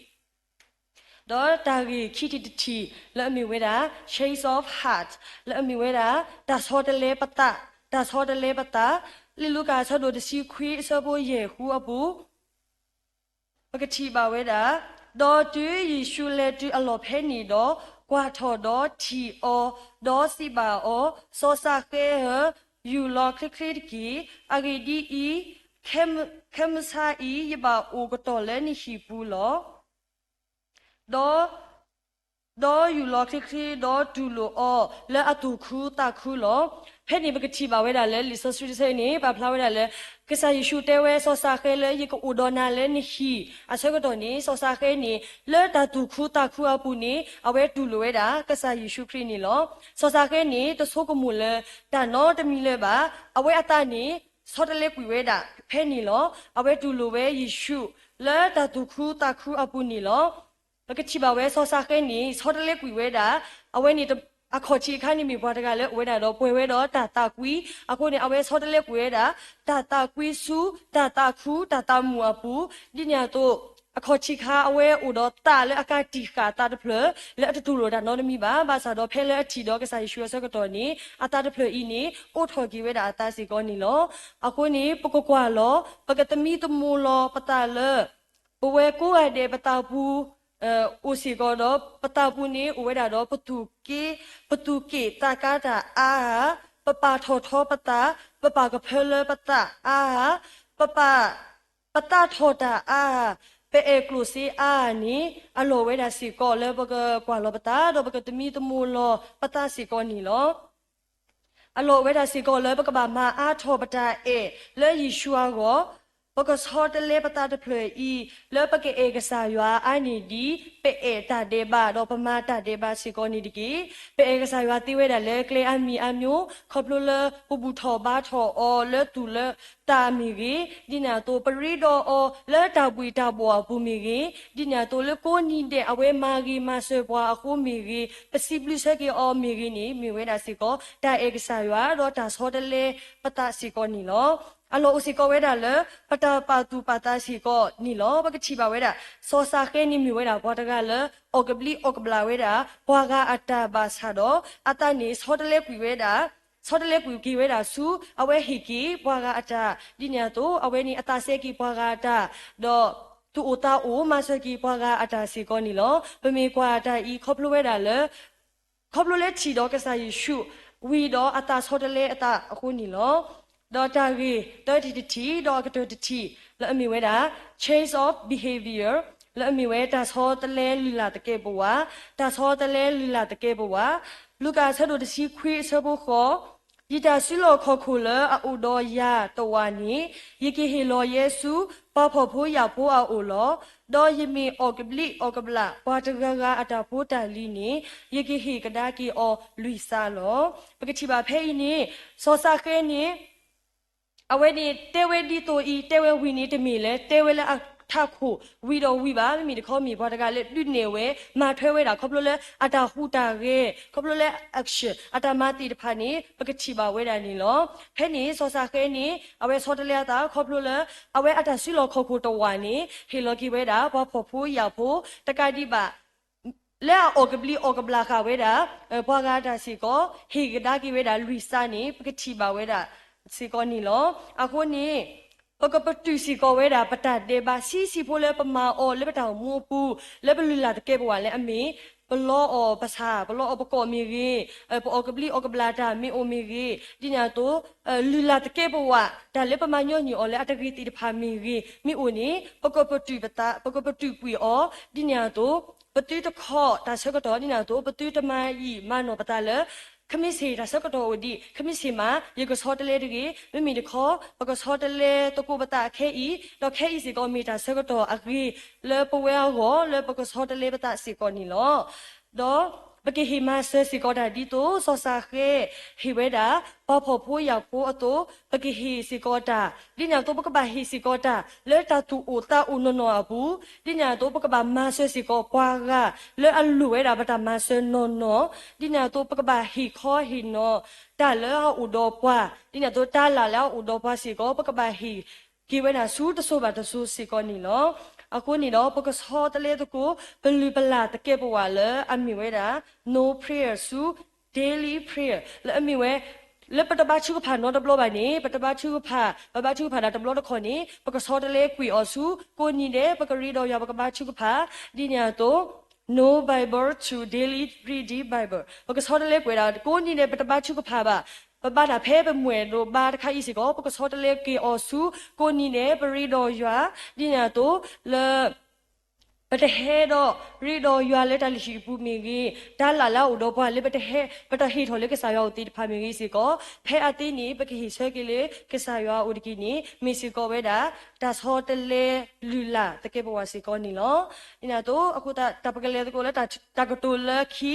ဒီးတၢ်ဂ့ၢ်ခံထံၣ်တထံၣ် လၢအမ့ၢ်ဝဲဒၣ် change of heart လၢအမ့ၢ်ဝဲဒၣ် တၢ်ဆီတလဲပသး, တၢ်ဆီတလဲပသး, လံာ်လူၤကၣ်အဆၢဒိၣ်တဆံခွံအဆၢဖိယဲၢ်ဃုအပူၤ ပကထံၣ်ဘၣ်ဝဲဒၣ်, ဒီးတုၤယ့ၣ်ၡူးလဲၤတုၤအလီၢ်ဖဲန့ၣ်ဒီး, ကွၢ်ထီၣ်ဒီးထံၣ်အီၤ, ဒီးစံးဘၣ်အီၤ, စီၤၡဃဲဧၢ, ယူၢ်လီၤချ့ချ့တက့ၢ်. အဂ့ၢ်ဒ်အံၤ, ခဲမုၢ်ဆါအံၤ ယဘၣ်အိၣ်ကတီၢ်လၢနဟံၣ်ပူၤလီၤ. ဒီး ဒီးယူၢ်လီၤချ့ချ့ ဒီးတူၢ်လိာ်အီၤလၢအသူၣ်ခုသးခုလီၤ. ဖဲန့ၣ်ပကထံၣ်ဘၣ်ဝဲဒၣ်လၢ လံာ်စီဆှံတဆၢန့ၣ် ပာ်ဖျါဝဲဒၣ်လၢ ကစၢ်ယ့ၣ်ၡူးတဲဝဲ စီၤၡဃဲလၢ ယကအိၣ်ဒီးနၤလၢနဟံၣ်အဆၢကတီၢ်န့ၣ် စီၤၡဃဲန့ၣ် လၢတၢ်သူၣ်ခုသးခုအပူၤန့ၣ် အဝဲတူၢ်လိာ်ဝဲဒၣ် ကစၢ်ယ့ၣ်ၡူးခရံာ်န့ၣ်လီၤ. စီၤၡဃဲန့ၣ် တဆိကမိၣ်လၢ တၢ်နီတမံၤလၢၤဘၣ်. အဝဲအသးန့ၣ် ဆီတလဲကွံာ်ဝဲဒၣ်ဖဲန့ၣ်လီၤ. အဝဲတူၢ်လိာ်ဝဲယ့ၣ်ၡူး လၢတၢ်သူၣ်ခုသးခုအပူၤန့ၣ်လီၤ. ပကထံၣ်ဘၣ်ဝဲ စီၤၡဃဲန့ၣ် ဆီတလဲကွံာ်ဝဲဒၣ်, အဝဲန့ၣ် အခီၣ်ထံးအခါန့ၣ်မ့ၢ်ပှၤတဂၤလၢအိၣ်ဝဲဒၣ်ဒီးပှဲၤဝဲဒီးတၢ်သးကွံ, အဃိန့ၣ် အဝဲဆီတလဲကွံာ်ဝဲဒၣ် တၢ်သးကွံဆူ တၢ်သးခု တၢ်သးမုာ်အပူၤ, ဒ်န့ၣ်အသိး အခီၣ်ထံးအခါ အဝဲအိၣ်ဒီးသးလၢအကးတံာ်ဃာ်အသးတဖျၢၣ် လၢအတတူၢ်လိာ်တၢ်နီတမံၤဘၣ်. ဘၣ်ဆၣ်ဒီးဖဲလၢအထံၣ်ဒီးကစၢ်ယ့ၣ်ၡူးအဆၢကတီၢ်န့ၣ် အသးတဖျၢၣ်အံၤန့ၣ် အိးထီၣ်က့ၤဝဲဒၣ်အသးစ့ၢ်ကီးန့ၣ်လီၤ. အဃိန့ၣ် ပကကွၢ်လီၤ ပကသမံသမိးလီၤပသးလၢ ပဝဲကိးဂၤဒဲးပသးပူၤ အိၣ်စ့ၢ်ကီးဒီး ပသးပူၤန့ၣ် အိၣ်ဝဲဒၣ်ဒီး ပသူၣ်က့ ပသူၣ်က့ၣ်သးကါတၢ်အါ, ပပာ်ထီၣ်ထီပသး, ပပာ်ကဖၢလၢပသးအါ, ပပာ် ပသးထီၣ်တၢ်အါ, ပအဲၣ်ကျိၣ်စ့အါန့ၣ် အလီၢ်ဝဲဒၣ်စ့ၢ်ကီးလၢပကကွၢ်လီၤပသး ဒီးပကသမံသမိးလီၤပသးစ့ၢ်ကီးန့ၣ်လီၤ. အလီၢ်ဝဲဒၣ်စ့ၢ်ကီးလၢပကဘၣ်မၤအါထီၣ်ပတၢ်အဲၣ်လၢယ့ၣ်ၡူးအဂီၢ်, ပကဆီတလဲပသးတဖျၢၣ်အံၤ လၢပကအဲၣ်ကစၢ်ယွၤအါန့ၢ်ဒံး ပအဲၣ်တၢ်ဒဲးဘး ဒီးပမၤတၢ်ဒဲးဘးစ့ၢ်ကီးန့ၣ်တက့ၢ်. ပအဲၣ်ကစၢ်ယွၤသ့ဝဲဒၣ်လၢကျဲအါမံၤအါမျိုး ခီဖျိလၢပဘူၣ်ထီၣ်ဘါထီၣ်အီၤလၢသူၣ်လၢသးမ့ၢ်ဂ့ၤ, ဒ်န့ၣ်အသိး ပရ့ဒီးအီၤလၢတၢ်ဘှံးတၢ်ဘှီၣ်အပူၤမ့ၢ်ဂ့ၤ, ဒ်န့ၣ်အသိးလၢကိးနံၤဒဲးအဝဲမၤဂ့ၤမၤစၢၤပှၤအဃိမ့ၢ်ဂ့ၤ, ပစံးဘျုးဆၢက့ၤအီၤမ့ၢ်ဂ့ၤန့ၣ် မ့ၢ်ဝဲဒၣ်စ့ၢ်ကီး တၢ်အဲၣ်ကစၢ်ယွၤ ဒီးတၢ်ဆီတလဲပသးစ့ၢ်ကီးန့ၣ်လီၤ. အလီၢ်အိၣ်စ့ၢ်ကီးဝဲဒၣ်လၢ ပတၢ်ပာ်သူၣ်ပာ်သးစ့ၢ်ကီးန့ၣ်လီၤ. ပကထံၣ်ဘၣ်ဝဲဒၣ် စီၤၡဃဲန့ၣ်မ့ၢ်ဝဲဒၣ်ပှၤတဂၤလၢ အီၣ်ကဘျံးအီၣ်ကဘျၣ်ဝဲဒၣ် ပှၤဂၤအတၢ်ဘၣ်ဆၣ်ဒီး အသးန့ၣ် ဆီတလဲကွံာ်ဝဲဒၣ် ဆီတလဲကွံာ်က့ၤဝဲဒၣ်ဆူ အဝဲဟ့ၣ်က့ၤပှၤဂၤအတၢ်, ဒ်န့ၣ်အသိး အဝဲန့ၣ်အသးစဲက့ၤပှၤဂၤအတၢ်, ဒီးသူၣ်အိၣ်သးအိၣ်မၤစၢၤက့ၤပှၤဂၤအတၢ်စ့ၢ်ကီးန့ၣ်လီၤ. ပမ့ၢ်ကွၢ်တၢ်အံၤ ခီဖျိဝဲဒၣ်လၢ ခီဖျိလၢထံၣ်ဒီးကစၢ်ယ့ၣ်ၡူး ဝံၤဒီးအသးဆီတလဲအသးအဃိန့ၣ်လီၤ. ဒီးတၢ်ဂ့ၢ်တၢတထံၣ်တထံၣ် ဒီးအကတၢၢ်တထံၣ် လၢအမ့ၢ်ဝဲဒၣ် change of behavior လၢအမ့ၢ်ဝဲတၢ်ဆီတလဲလုၢ်လၢ်သကဲးပဝး, တၢ်ဆီတလဲလုၢ်လၢ်သကဲးပဝး, လူၤကၣ်အဆၢဒိၣ်တဆံခွံအဆၢဖိဃိး, ယတၢ်စုလီၢ်ခီၣ်ခိၣ်လၢအအိၣ်ဒီးယၤတဝာ်န့ၣ်, ယကဟ့ၣ်လီၤယဲဆူ ပှၤဖှီၣ်ဖိယာ်ဖိအအိၣ်လီၤ. ဒီးယမ့ၢ်အီၣ်ကဘျံးအီၣ်ကဘျၣ်ပှၤတဂၤဂၤအတၢ်ဖိတၢ်လံၤန့ၣ်, ယကဟ့ၣ်ကဒါက့ၤအီၤလွံၢ်စးလီၤ. ပကထံၣ်ဘၣ်ဖဲအံၤန့ၣ်, စီၤၡဃဲန့ၣ် အဝဲန့ၣ်တဲဝဲဒ်သိးအံၤ, တဲဝဲဝံၤန့ၣ်တမ့ၢ်လၢ တဲဝဲလၢအထးခိၣ်ဝံၤဒီးဝံၤဘၣ်. မ့မ့ၢ်တခီမ့ၢ်ပှၤတဂၤလၢဒုးနဲၣ်ဝဲ, မၤထွဲဝဲဒၣ် ခီဖျိလၢအတၢ်ဟူးတၢ်ဂဲၤ, ခီဖျိလၢ action အတၢ်မၤသ့ၣ်တဖၣ်န့ၣ် ပကထံၣ်ဘၣ်ဝဲဒၣ်န့ၣ်လီၤ. ဖဲန့ၣ်စီၤၡဃဲန့ၣ် အဝဲဆီတလဲအသး ခီဖျိလၢ အဝဲအတၢ်စုလီၢ်ခီၣ်ခိၣ်တဝာ်န့ၣ် ဟ့ၣ်လီၤက့ၤဝဲဒၣ် ပှၤဖှီၣ်ဖိယာ်ဖိ တကးဒံးဘၣ် လၢအအီၣ်ကဘျံးအီၣ်ကဘျၣ်ဃာ်ဝဲဒၣ် ပှၤဂၤတၢ်စ့ၢ်ကီး ဟ့ၣ်ကဒါက့ၤဝဲဒၣ်လွံၢ်စးန့ၣ် ပကထံၣ်ဘၣ်ဝဲဒၣ်စ့ၢ်ကီးန့ၣ်လီၤ. အဃိန့ၣ် ပကပတုာ်စ့ၢ်ကီးဝဲဒၣ် ပတၢ်ဒဲးဘးဆံးဆံးဖိလၢပမၤအီၤလၢပတၢ်အိၣ်မူအပူၤ လၢပလုၢ်လၢ်သကဲးပဝးလၢအမ့ၢ် ပလီအီၣ်ပဆၣ် ပလီအီၣ်ပကိာ်မ့ၢ်ဂ့ၤ, ပအီၣ်ကဘျံးအီၣ်ကဘျၣ်တၢ်မ့ၢ်အိၣ်မ့ၢ်ဂ့ၤ, ဒ်န့ၣ်အသိး လုၢ်လၢ်သကဲးပဝး တၢ်လၢပမၤညီနုၢ်အီၤလၢအတဂ့ၤသ့ၣ်တဖၣ်မ့ၢ်ဂ့ၤ မ့ၢ်အိၣ်န့ၣ် ပကပတုာ်ပသး ပကပတုာ်ကွံာ်အီၤ ဒ်န့ၣ်အသိး ပသုတခီၣ်တၢ်ဆၢကတီၢ် ဒ်န့ၣ်အသိး ပသုတမၤယံာ်မၤနီၢ်ပသးလၢ ခမ့ၢ်ဆ့ၣ်တၢ်ဆၢကတီၢ်အိၣ်ဒံး ခမ့ၢ်ဆ့ၣ်မး ယကဆီတလဲတဂ့ၤ, မ့မ့ၢ်တခီ ပကဆီတလဲသကိးပသးခဲအံၤ ဒီးခဲအံၤစ့ၢ်ကီးမ့ၢ်တၢ်ဆၢကတီၢ်အဂ့ၤ လၢပဝဲအဂီၢ် လၢပကဆီတလဲပသးစ့ၢ်ကီးန့ၣ်လီၤ. ဒီးပကဟ့ၣ်မၤစၢၤစ့ၢ်ကီးတၢ်ဒ်သိး စီၤၡဃဲ ဟ့ၣ်ဝဲဒၣ် ပှၤဖှီၣ်ဖိယာ်ဖိအသိး ပကဟ့ၣ်စ့ၢ်ကီးတၢ်, ဒ်န့ၣ်အသိး ပကဘၣ်ဟ့ၣ်စ့ၢ်ကီးတၢ် လၢတၢ်သူၣ်အိၣ်သးအိၣ်နီၢ်နီၢ်အပူၤ, ဒ်န့ၣ်အသိး ပကဘၣ်မၤစၢၤစ့ၢ်ကီးပှၤဂၤ လၢအလိၣ်ဝဲဒၣ်ပတၢ်မၤစၢၤနီၢ်နီၢ်, ဒ်န့ၣ်အသိး ပကဘၣ်ဟ့ၣ်ခီဟ့ၣ်နီၤ တၢ်လၢအအိၣ်ဒီးပှၤ, ဒ်န့ၣ်အသိး တၢ်လၢ်လၢအအိၣ်ဒီးပှၤစ့ၢ်ကီး ပကဘၣ်ဟ့ၣ်က့ၤဝဲဒၣ်ဆူတစိၤဘၣ်တစိၤစ့ၢ်ကီးန့ၣ်လီၤ. အဃိန့ၣ်ဒီး ပကဆီတလဲသကိး ပလုၢ်ပလၢ်သကဲးပဝးလၢအမ့ၢ်ဝဲဒၣ် no prayer ဆူ daily prayer လၢအမ့ၢ်ဝဲ လၢပတဘါထုကဖၣ်နီတဘျီဘၣ်န့ၣ် ပတဘါထုကဖၣ် ပဘါထုကဖၣ်ဒၣ်တဘျီတခီၣ်န့ၣ် ပကဆီတလဲကွံာ်အီၤဆူ ကိးနံၤဒဲး ပကရ့ဒီးယွၤ ပကဘါထုကဖၣ်, ဒ်န့ၣ်အသိး No Bible to Daily Reading Bible ပကဆီတလဲကွံာ်ဒၣ် ကိးနံၤဒဲး ပတဘါထုကဖၣ်ဘၣ်, ပဘါတၢ်ဖဲပမုၢ်ဒိၣ်ဘါတခါအံၤစ့ၢ်ကီး ပကဆီတလဲက့ၤအီၤဆူ ကိးနံၤဒဲး ပရ့ဒီးယွၤ, ဒ်န့ၣ်အသိး လၢ ပတဟဲဒီးရ့ဒီးယွၤလၢတၢ်လုၢ်ဟံၣ်အပူၤမ့ၢ်ဂ့ၤ, တၢ်လၢ်လၢအအိၣ်ဒီးပှၤလၢပတဟဲ ပတၢ်ဟ့ၣ်ထီၣ်လၢကစၢ်ယွၤအိၣ်သ့ၣ်တဖၣ်မ့ၢ်ဂ့ၤစ့ၢ်ကီး, ဖဲအသ့န့ၣ် ပကဟ့ၣ်ဆၢက့ၤလၢကစၢ်ယွၤအအိၣ်တက့ၢ်န့ၣ် မ့ၢ်စ့ၢ်ကီးဝဲဒၣ် တၢ်ဆီတလဲလုၢ်လၢ်သကဲးပဝးစ့ၢ်ကီးန့ၣ်လီၤ. ဒ်န့ၣ်အသိး အဃိသတး တၢ်ပကလဲၤသကိးလၢတၢ်ကတိၤလၢခံ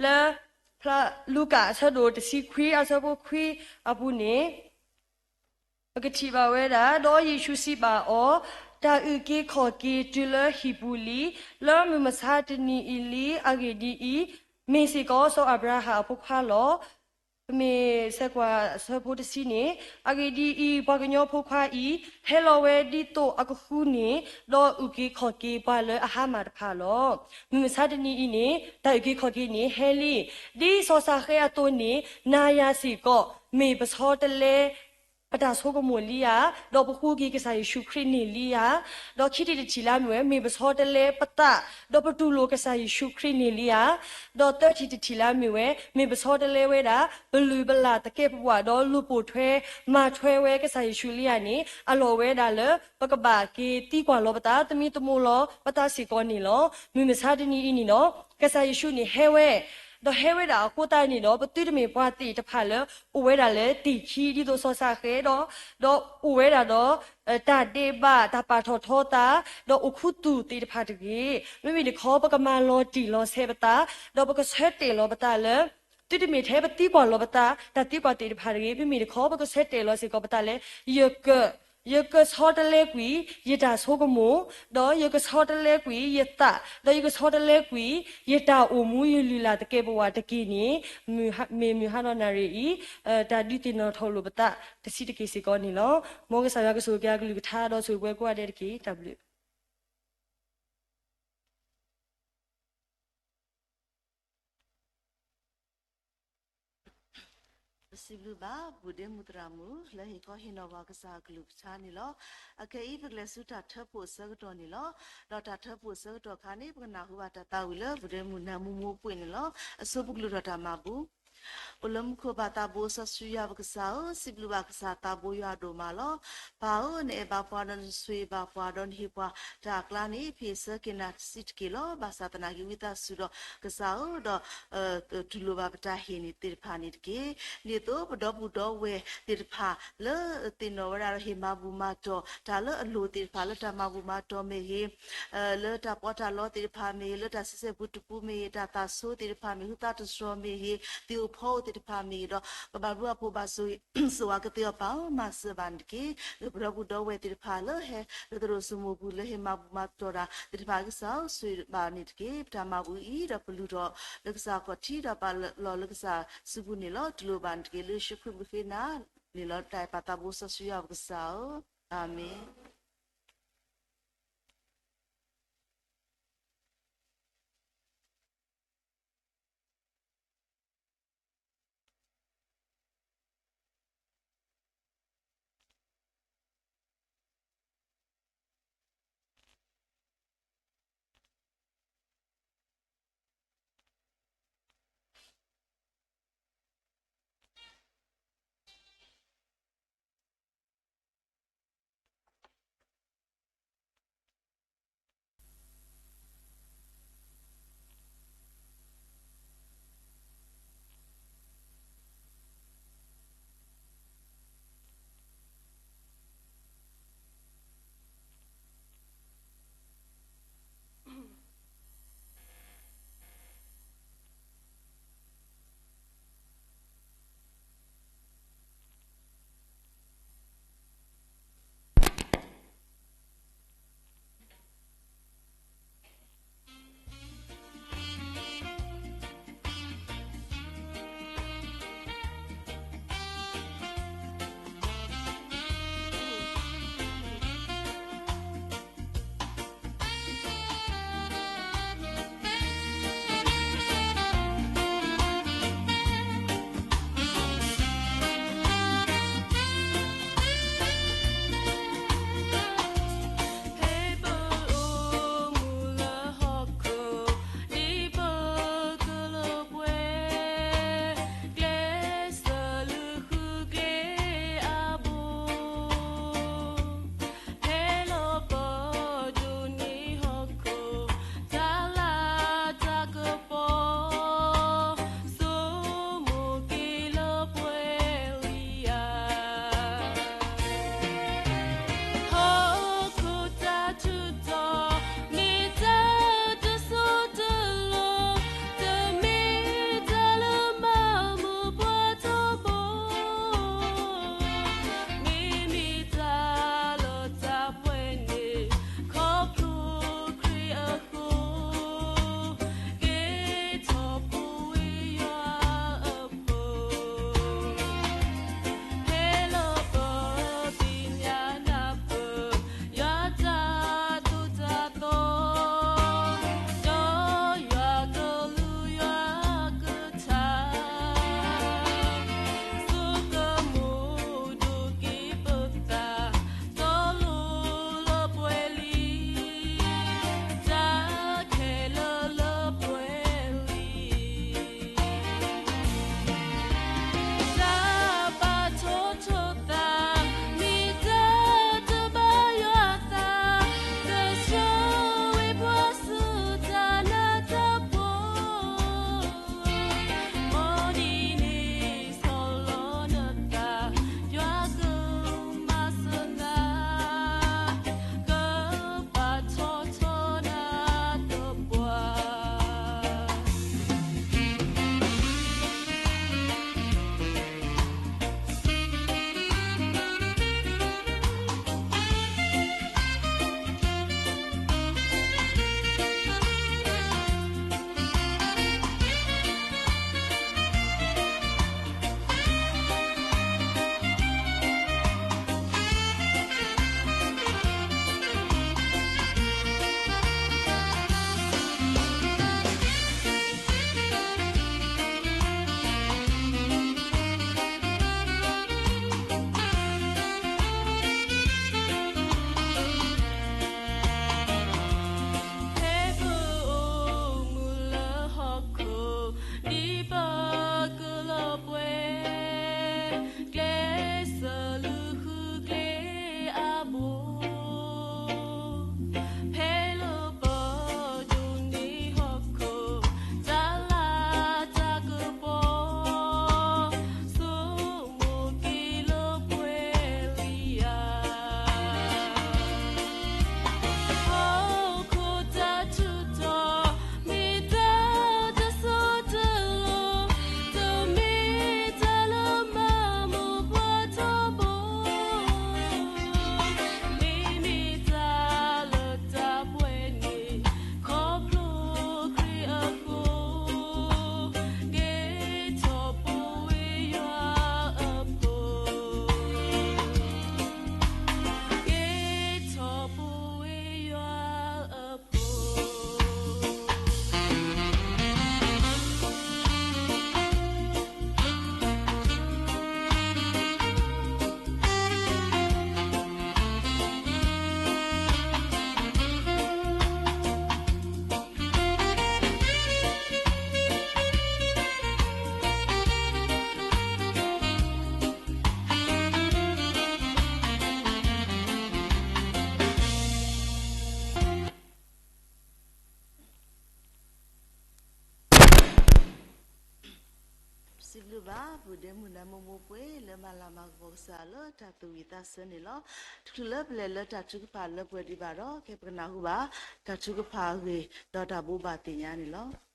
လၢ ဖျါလူၤကၣ်အဆၢဒိၣ်တဆံခွံအဆၢဖိခွံအပူၤန့ၣ် ပကထံၣ်ဘၣ်ဝဲဒၣ်, ဒီးယ့ၣ်ၡူးစံးဘၣ်အီၤ, တၢ်အုၣ်က့ၤခီၣ်က့ၤတုၤလၢဟံၣ်ပူၤလံ, လၢမုၢ်မဆါတနံၤအံၤလံ, အဂ့ၢ်ဒ်အံၤ, မ့ၢ်စ့ၢ်ကီးစီၤအၤဘြၤဟၣ်အဖိခွါလီၤ. ပမ့ၢ်ဆဲးကွၢ်အဆၢဖိတဆံန့ၣ်, အဂ့ၢ်ဒ်အံၤ, ပှၤကညီဖိခွါအံၤ ဟဲလီၤဝဲဒ်သိးအကဃုန့ၣ်, ဒီးအုၣ်က့ၤခီၣ်က့ၤပှၤလၢအဟါမၢ်တဖၣ်လီၤ. မုၢ်မဆါတနံၤအံၤန့ၣ် တၢ်အုၣ်က့ၤခီၣ်က့ၤန့ၣ်ဟဲလံ. ဒ်စီၤၡဃဲအသိးန့ၣ် နၤယၤစ့ၢ်ကီး မ့ၢ်ပဆီတလဲ ပတၢ်ဆိကမိၣ်လံဧါ, ဒီးပဃုက့ၤကစၢ်ယ့ၣ်ၡူးခရံာ်န့ၣ်လံဧါ, ဒီးခံထံၣ်တထံၣ်လၢအမ့ၢ်ဝဲ မ့ၢ်ပဆီတလဲပသး ဒီးပတူၢ်လိာ်ကစၢ်ယ့ၣ်ၡူးခရံာ်န့ၣ်လံဧါ, ဒီးသၢထံၣ်တထံၣ်လၢအမ့ၢ်ဝဲ မ့ၢ်ပဆီတလဲဝဲဒၣ် ပလုၢ်ပလၢ်သကဲးပဝး ဒီးလူၤပိာ်ထွဲ မၤထွဲဝဲကစၢ်ယ့ၣ်ၡူးလံဧါန့ၣ် အလီၢ်ဝဲဒၣ်လၢ ပကဘၣ်က့ၤသံကွၢ်လီၤပသး သမံသမိးလီၤပသးစ့ၢ်ကီးန့ၣ်လီၤ. မုၢ်မဆါတနံၤအံၤန့ၣ်ဒီး ကစၢ်ယ့ၣ်ၡူးန့ၣ်ဟဲဝဲ ဒီးဟဲဝဲဒၣ်အဃိသတးန့ၣ်ဒီး ပသုတမ့ၢ်ပှၤသ့ၣ်တဖၣ်လၢ အိၣ်ဝဲဒၣ်လၢသ့ၣ်ခံ ဒ်သိးစီၤၡဃဲဒီး ဒီးအိၣ်ဝဲဒၣ်ဒီး တၢ်ဒဲးဘး တၢ်ပာ်ထီၣ်ထီသး ဒီးအိၣ်ခူသူၣ်သ့ၣ်တဖၣ်တဂ့ၤ. မ့မ့ၢ်တခီ ပကမၤလီၤတံၢ်လီၤဆဲးပသး ဒီးပကဆၢတဲာ်လီၤပသးလၢ သုတမ့ၢ်ထဲပသံကွၢ်လီၤပသး တၢ်သံကွၢ်သ့ၣ်တဖၣ်တဂ့ၤ. မ့မ့ၢ်တခီ ပကဆၢတဲာ်လီၤစ့ၢ်ကီးပသးလၢ ယက ယကဆီတလဲကွံာ် ယတၢ်ဆိကမိၣ်, ဒီးယကဆီတလဲကွံာ် ယသး, ဒီးယကဆီတလဲကွံာ် ယတၢ်အိၣ်မူ ယလုၢ်လၢ်သကဲးပဝးတက့ၢ်န့ၣ် မ့ၢ်မုၢ်ဟါဒီးနၣ်ရံၣ်အံၤ တၢ်ဒုးသ့ၣ်နီၣ်ထီၣ်လိာ်ပသးတဆံးတက့ၢ်စ့ၢ်ကီးန့ၣ်လီၤ. မ်ကစၢ်ယွၤကဆိၣ်ဂ့ၤက့ၤအကလုၢ်ကထါ ဒီးဆိၣ်ဂ့ၤပှၤကိးဂၤဒဲးတက့ၢ်. တၢ်ဘျုး ပစံးဘျုးဘၣ် ပူၤဒ့မုၣ်သရၣ်မုၣ် လၢဟ့ၣ်ခီဟ့ၣ်နီၤပှၤကစၢ်အကလုၢ်ကထါန့ၣ်လီၤ. အခဲအံၤ ပကလဲၤဆူတၢ်ထၢဖှိၣ်အဆၢကတီၢ်န့ၣ်လီၤ. ဒီးတၢ်ထၢဖှိၣ်အဆၢကတီၢ်အခါန့ၣ် ပကနၢ်ဟူဘၣ်တၢ်သးဝံၣ်လၢ ပူၤဒ့မုၣ်နၢမူမူပှ့ၤန့ၣ်လီၤ. အဆိပကလုၢ်ထီၣ်တၢ်မၤဘူၣ် အိၣ်လၢမူခိၣ်ဘၣ်သးဘိစီဆှံယွၤပကစၢ်ဧၢ, စံးဘျုးဘၣ်ကစၢ်သးဘိယွၤဒိၣ်မးလီၤ. ပၢ်ဧၢ, နအဲၣ်ဘၣ်ပှၤဒီးနဆိၣ်ဂ့ၤဘၣ်ပှၤဒီးနဟ့ၣ်ပှၤတၢ်အကျါန့ၣ် ဖ့ၣ်ဆၢက့ၤနၤတစံးတက့ၢ်လီၤ. ဘၣ်ဆၣ်သနာ်က့ဝံသးစူၤဒီးကစၢ်ဧၢ, ဒီး တူၢ်လိာ်ဘၣ်ပတၢ်ဟ့ၣ်န့ၣ်သ့ၣ်တဖၣ်န့ၣ်တက့ၢ်. ဒ်သိးပဒီပုၢ်ဒီဝဲၢ်သ့ၣ်တဖၣ်လၢသ့ၣ်နီၣ်ဝဲဒၣ်ဒီးဟ့ၣ်မၤဘူၣ်မၤတီၢ်တၢ်လၢအလိၣ်သ့ၣ်တဖၣ် လၢတၢ်မၤဘူၣ်မၤတီၢ်မ့ၢ်ဂ့ၤ, လၢတၢ်ပီးတၢ်လီသ့ၣ်တဖၣ်မ့ၢ်ဂ့ၤ, လၢတၢ်ဆံဆဲၣ်ပူတပူမ့ၢ်ဂ့ၤ, တၢ်သးဆိသ့ၣ်တဖၣ်မ့ၢ်ဂ့ၤ, ဟုသးတတြီၤမ့ၢ်ဂ့ၤ, သ့ၣ်အိၣ်ဖီအိၣ်သ့ၣ်တဖၣ်မ့ၢ်ဂ့ၤဒီး ကဘၣ်ဘျုးအဖှိၣ်ဘၣ်ဆိၣ်ဂ့ၤဆိၣ်ဝါကသ့အီၤ ပၢ်ဧၢ, မၤစၢၤဘၣ်န့ၣ်တက့ၢ်. လၢပဒီပုၢ်ဒီဝဲၢ်သ့ၣ်တဖၣ်လၢဟဲလၢသရိာ်စမိၢ်ပူၤ လၢဟ့ၣ်မၤဘူၣ်မၤတီၢ်တၢ်သ့ၣ်တဖၣ်ကစၢ်ဧၢ, ဆိၣ်ဂ့ၤဘၣ်န့ၣ်တက့ၢ်. ပတၢ်မၤဘူၣ်အံၤဒီးပလုၢ်ထီၣ်လၢကစၢ်ခီၣ်ထံးဒီးပာ်လီၤလၢကစၢ်စုပူၤန့ၣ်လီၤ. တူၢ်လိာ်ဘၣ်န့ၣ်တက့ၢ်. လၢယ့ၣ်ၡူးခရံာ်မုၢ်ဃ့နၤန့ၣ်လီၤ. တၢ်အဲၣ်ပၢ်သးဘိစီဆှံယွၤပကစၢ်ဧၢ, အၤမ့ၣ်. ဘၣ် ပုၢ်ဒ့မုၣ်ဒီးမိၢ်မိၢ်ပှဲၤလၢမၤလၤမၤကပီၤကစၢ်လၢတၢ်သူၣ်ဝံၣ်သးဆၢန့ၣ်လီၤ. တချုးလၢပလဲၤလၢတၢ်ထုကဖၣ်လၢပှဲၤဒံးဘၣ်ဒီး ခဲပကနၢ်ဟူဘၣ် တၢ်ထုကဖၣ်အဂ့ၢ် ဒီးတၢ်ဘိးဘၣ်သ့ၣ်ညါန့ၣ်လီၤ.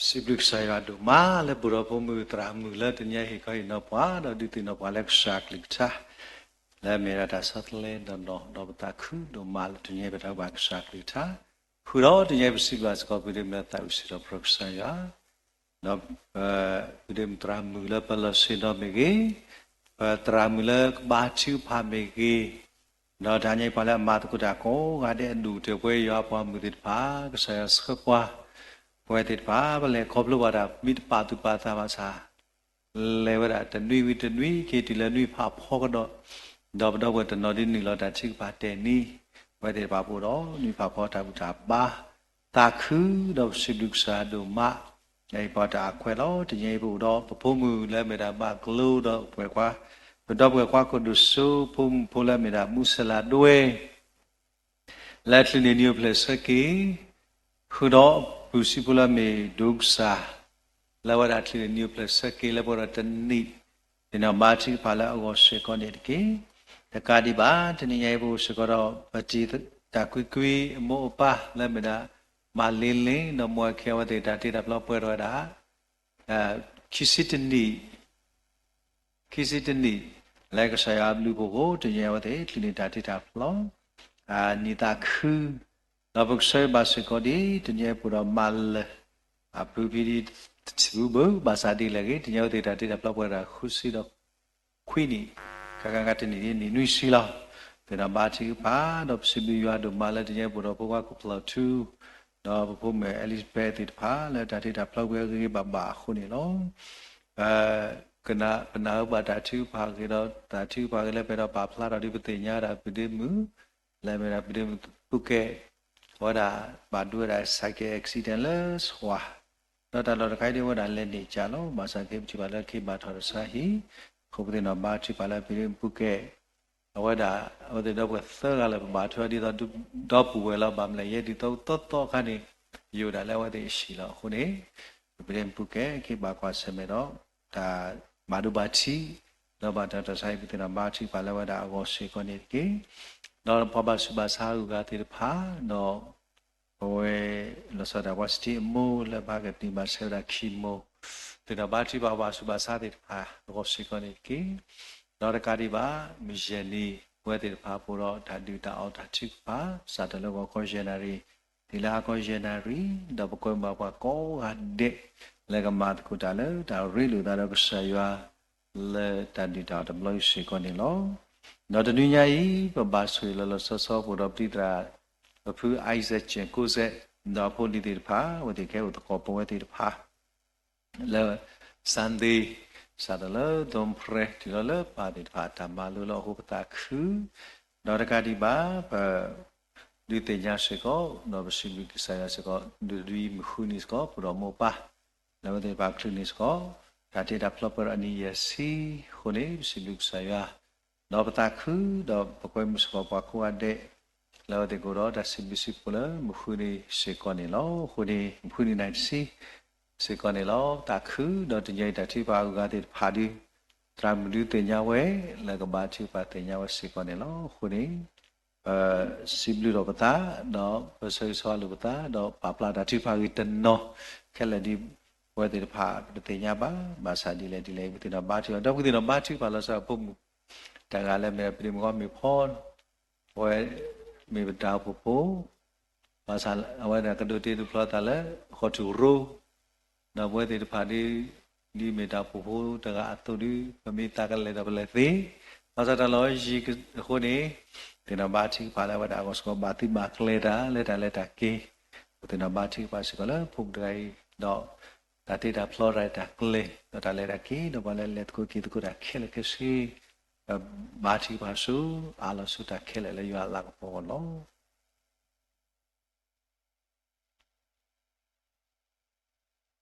စံးဘျုးကစၢ်ယွၤဒိၣ်မးလၢပူၤဒီးဖိမုၣ်သရၣ်မုၣ်လၢတနံၤအံၤဟ့ၣ်ခီဟ့ၣ်နီၤပှၤ ဒီးဒုးသ့ၣ်နီၣ်ပှၤလၢကစၢ်ကလုၢ်ကထါ လၢအမ့ၢ်ဒၣ်တၢ်ဆီတလဲဒီးနီၢ်ဒီးပသးခုဒိၣ်မးလၢတနံၤအံၤပတၢ်ဘၣ်ကစၢ်ကလုၢ်ကထါ ဃုာ်ဒီးတနံၤအံၤပစံးဘျုးစ့ၢ်ကီးပုၢ်ဒ့မုၣ်လၢသးဝံၣ်စံးထီၣ်ပတြၢၤကစၢ်ယွၤ ဒီးပုၢ်ဒ့မုၣ်သရၣ်မုၣ်လၢပလီၢ်ဆ့ၣ်နီၤမ့ၢ်ဂ့ၤ, ပသရၣ်မုၣ်လၢကဘါထုကဖၣ်မ့ၢ်ဂ့ၤ, ဒီးတၢ်ညါအံၤပှၤလၢအမၤသကိးတၢ်ကိးဂၤဒဲးအဒူၣ်အထၢၣ်ပဝဲယွၤအပှၤမုၣ်သ့ၣ်တဖၣ် ကစၢ်ယွၤဆှၢပှၤ, ပဝဲသ့ၣ်တဖၣ် ပလဲၤခီဖျိဘၣ်တၢ်မ့ၢ်တပာ်သူၣ်ပာ်သးဘၣ်ဆၣ် လဲၤဝဲဒၣ်တနွံဝံၤတနွံ က့ၤတုၤလၢနွံဖးဖီကဒီး, ဒီးပဒီပုၢ်ဝဲၢ်တနီၤဒ်နုာ်လီၤတၢ်ထုကဖၣ်တဲာ်နံၤ, ပဝဲသ့ၣ်တဖၣ်ပအိၣ်ဒီးနွံဖးဖီတၢ်ဘူၣ်တၢ်ဘါ, သးခုဒီးပစံးဘျုးကစၢ်ဒိၣ်မး, လၢအံၤပှၤတၢ်အခွဲးလီၤ. တနံၤအံၤပအိၣ်ဒီးပဖိမုၣ်လၢအမ့ၢ်ဒၣ်ဘၣ်ကျိဒီးပှဲၤခွါ, ပဒီပုၢ်ဝဲၢ်ခွါကဒိၣ်စိ ဖိမုၣ်ဖိလၢအမ့ၢ်ဒၣ်မူစလၤဒွဲ လၢချုးန့ၢ်နံၣ်အိၣ်ဖျဲၣ်ဆၢက့ၤ, ဃုာ်ဒီးပုၢ်စံးဖိလၢအမ့ၢ်ဒိကစၢ်, လၢဝဲဒၣ်ချုးန့ၢ်နံၣ်အိၣ်ဖျဲၣ်ဆၢက့ၤလၢပှဲၤဒီးတနံၣ်, သ့ၣ်နီၣ်ဘါထုကဖၣ်လၢအဂီၢ်စ့ၢ်ကီးန့ၣ်တက့ၢ်. တကးဒံးဘၣ် တနံၤညါအံၤပအိၣ်စ့ၢ်ကီးဒီး ပတံၤတၢ်ကွံကွံအမိၢ်အပၢ်လၢအမ့ၢ်ဒၣ် မၤလ့လ့ ဒီးမိၢ်အခဲအဝဲသ့ၣ်တၢ်တ့တၢ်ဖျီပှဲၤထီၣ်ဝဲဒၣ် ခံဆံတနံၣ် ခံဆံတနံၣ် လၢကစၢ်ယွၤအဘျုးအဖှိၣ်အဃိ တနံၤအံၤအဝဲသ့ၣ် ချုးန့ၢ်တၢ်တ့တၢ်ဖျီ နံၣ်သးခု, ဒီးပကဆၢဘၣ်စ့ၢ်ကီးဒ် တနံၤအံၤပအိၣ်ဒီးမၤလၢာ် အဖုဖံဒ်တဆံဘၣ် ဘၣ်ဆၣ်ဒ်လဲၣ်ဂ့ၤ တနံၤအံၤအဝဲသ့ၣ်တၢ်တ့တၢ်ဖျီပှဲၤဒၣ်ဃုဆံဒီးခွံနံၣ်, ခါခါတနံၣ်ဒ်နံၣ်နွံဆံလီၤ. သ့ၣ်နီၣ်ဘါထုကဖၣ် ဒီးပစံးဘျုးယွၤဒိၣ်မးလၢတနံၤအံၤပအိၣ်ဒီးဖိခွါခိၣ်ဖျီၣ်ထူ ဒီးပဖိမုၣ် Elizabeth သ့ၣ်တဖၣ် လၢတၢ်တ့တၢ်ဖျီပှဲၤဂ့ၤဂ့ၤဘၣ်ဘၣ်အဃိန့ၣ်လီၤ. ပနၢ်ဟူဘၣ်တၢ်ထုကဖၣ်ဂ့ၤဒီး တၢ်ထုကဖၣ်ဂ့ၤလၢပှဲၤဒီးပာ်ဖျါထီၣ်ဒ်ပသ့ၣ်ညါဒၣ်ပုၢ်ဒ့မုၣ်, လၢအမ့ၢ်ဒၣ်ပုၢ်ဒ့မုၣ်ပူၤကဲ, အဝဲဒၣ်ဘၣ်ဒိဝဲဒၣ် cycle accident လၢဆှၣ်, ဒီးတၢ်လီၢ်တခါအံၤဒ်အဝဲဒၣ်လဲၤန့ၢ်ကၠၢ်လီၤ. ဘၣ်ဆၣ်က့ၤပထံၣ်ဘၣ်လၢက့ၤဘၣ်ထီၣ်တစါဟံၣ်, အဃိပသ့ၣ်နီၣ်ဘါထုကဖၣ်လၢပုၢ်ဒ့မုၣ်ပူၤကဲ အဝဲဒၣ် အဝဲသ့ၣ်ဒီပုၢ်ဝဲၢ်သၢဂၤလၢပဘါထုအီၤဒ်သိးဒီပုၢ်ဝဲၢ်လီၤ. ဘၣ်မနုၤလဲၣ် ယဲဒ်သိးသီသီအခါန့ၣ် ယိၣ်ဒၣ်လၢအဝဲသ့ၣ်အဟံၣ်လီၤ. အဃိန့ၣ် ပပုၢ်ဒ့မုၣ်ပူၤကဲ က့ၤဘၣ်ကွၢ်ဆၢၣ်မဲာ်ဒီး တၢ်ဘၣ်ဒိဘၣ်ထံး, ဒီးဘၣ်တၢ်တၢ်ဆါဟံၣ် ပသ့ၣ်နီၣ်ဘါထုကဖၣ်လၢအဝဲဒၣ်အဂီၢ်စ့ၢ်ကီးန့ၣ်တက့ၢ်. ဒီးပှၤဘၣ်ဆူးဘၣ်ဆါအဂုၤအဂၤသ့ၣ်တဖၣ် ဒီး ပဝဲ လီၤဆီဒၣ်တၢ် ပှၤစတံအမိၢ်လၢပဟးကနံၣ်ဘၣ်ဆၢဝဲဒၣ် chemo, သ့ၣ်နီၣ်ဘါထုကဖၣ်ဘၣ်ဆူးဘၣ်ဆါသ့ၣ်တဖၣ်အဂီၢ်စ့ၢ်ကီးန့ၣ်တက့ၢ်. ဒီးတကးဒံးဘၣ် မုၢ်ယဲၢ်နံၤ ပဝဲသ့ၣ်တဖၣ်ပအိၣ်ဒီးတၢ်ဒုၣ်တၢ်အီၣ်တၢ်ထုကဖၣ် စးထီၣ်လၢဂီၤခီယဲၢ်နၣ်ရံၣ် တုၤလၢဟါခီယဲၢ်နၣ်ရံၣ်, ဒီးပကွဲမုာ်ပှၤကိးဂၤဒဲး လၢကမၤသကိးတၢ်လၢတၢ်ရ့လိာ်သးဒီးကစၢ်ယွၤ လၢတၢ်ဒုၣ်တၢ်အီၣ်တဘျီအံၤစ့ၢ်ကီးန့ၣ်လီၤ. ဒီးတနွံညါအံၤ ပဘၣ်ဆိၣ်ဂ့ၤလီၤလီၤဆီဆီ ပအိၣ်ဒီးပတံၤသရၣ် ပဖု Isaac Chin ကိးစဲး ဒီးအဖိအလံၤသ့ၣ်တဖၣ် အဝဲသ့ၣ်ကဟဲအိၣ်သကိးပဝဲသ့ၣ်တဖၣ် လၢ Sunday စးထီၣ်လၢ ဒိၣ်ဖရဲ တုၤလီၤလၢပၢ်သ့ၣ်တဖၣ် တၢ်မၤလိလၢအဃိပသးခု, ဒီးတကးဒံးဘၣ် ပ ဒုးသ့ၣ်ညါစ့ၢ်ကီး ဒီးပစံးဘျုးကစၢ်ယွၤစ့ၢ်ကီး ဒုးဒုးမုၢ်ဃုနံၤစ့ၢ်ကီး ပအိၣ်ဒီးမိၢ်ပၢ် လၢအဝဲသ့ၣ်တဖၣ်ချုးန့ၢ်စ့ၢ်ကီး တၢ်တ့တၢ်ဖျီပှဲၤဒီးအနံၣ်ယဲၢ်ဆံအဃိန့ၣ် ပစံးဘျုးကစၢ်ယွၤ ဒီးပသးခု ဒီးပကွဲမုာ်စ့ၢ်ကီးပှၤကိးဂၤဒဲး လၢအဝဲသ့ၣ်ကအိၣ်ဒီးတၢ်စံးဘျုးစံးဖှိၣ်လၢ မုၢ်ဃုနံၤစ့ၢ်ကီးန့ၣ်လီၤ. အဃိန့ၣ် မုၢ်ဃုနံၤနၣ်တဆံ စ့ၢ်ကီးန့ၣ်လီၤ. သးခု ဒီးတနံၤအံၤတၢ်ထုကဖၣ်အဂုၤအဂၤသ့ၣ်တဖၣ်ဒုး သရၣ်မုၣ်ဒုးသ့ၣ်ညါဝဲ လၢကဘါထုကဖၣ်သ့ၣ်ညါဝဲစ့ၢ်ကီးန့ၣ်လီၤ. အဃိန့ၣ် ပစံးဘျုးဒီးပသး ဒီးပဆၢဂ့ၤဆၢဝါလိာ်ပသး ဒီးပာ်ဖျါတၢ်ထုကဖၣ်ဂ့ၤတနီၤ ခဲလၢာ်ဒ် ပဝဲသ့ၣ်တဖၣ် ပတသ့ၣ်ညါဘၣ် ဘၣ်ဆၣ်ဒ်လဲၣ်ဒ်လဲၣ် ပသ့ၣ်နီၣ်ဘါထုကဖၣ် ဒီးပသ့ၣ်နီၣ်ဘါထုကဖၣ်လီၤဆီအဖိမုၣ် တဂၤလၢမ့ၢ်ပဒ့မုၣ်ဂီၢ်မ့ၢ်ဖီ အဝဲမ့ၢ်ပတၢ်အိၣ်ဖှိၣ်ဖိ ဘၣ်ဆၣ်အဝဲဒၣ်ကဒိးတ့ဒိးဖျီသးလၢ ဃီထူၣ်ရိ ဒီးပဝဲသ့ၣ်တဖၣ်ဒ် ဒ်မ့ၢ်တၢ်အိၣ်ဖှိၣ်ဖိတဂၤအသိးဒီး ပမ့ၢ်သးကလဲၤဒီးပလဲၤသ့, ဘၣ်ဆၣ်တၢ်လီၤယံၤအဃိန့ၣ် သ့ၣ်နီၣ်ဘါထုကဖၣ်လၢအဝဲဒၣ်အဂီၢ်စ့ၢ်ကီး ဘၣ်သံဘၣ်ကျဲၤတၢ်လၢတၢ်လဲၤတၢ်က့ၤ, ပသ့ၣ်နီၣ်ဘါထုကဖၣ်စ့ၢ်ကီးလၢဖိမုၣ်တဂၤအံၤ ဒီး တၢ်တ့တၢ်ဖျီတၢ်တၢ်ကျဲၤ ဒီးတၢ်လဲၤတၢ်က့ၤ ဒီးပှၤလၢလဲၤသကိးက့ၤသကိးတၢ်ခဲလၢာ်ခဲဆ့ ဘါထုကဖၣ်ဆူ အါလီၤဆူတၢ်ခဲလၢာ်လၢယွၤအလၤကပီၤအဂီၢ်လီၤ.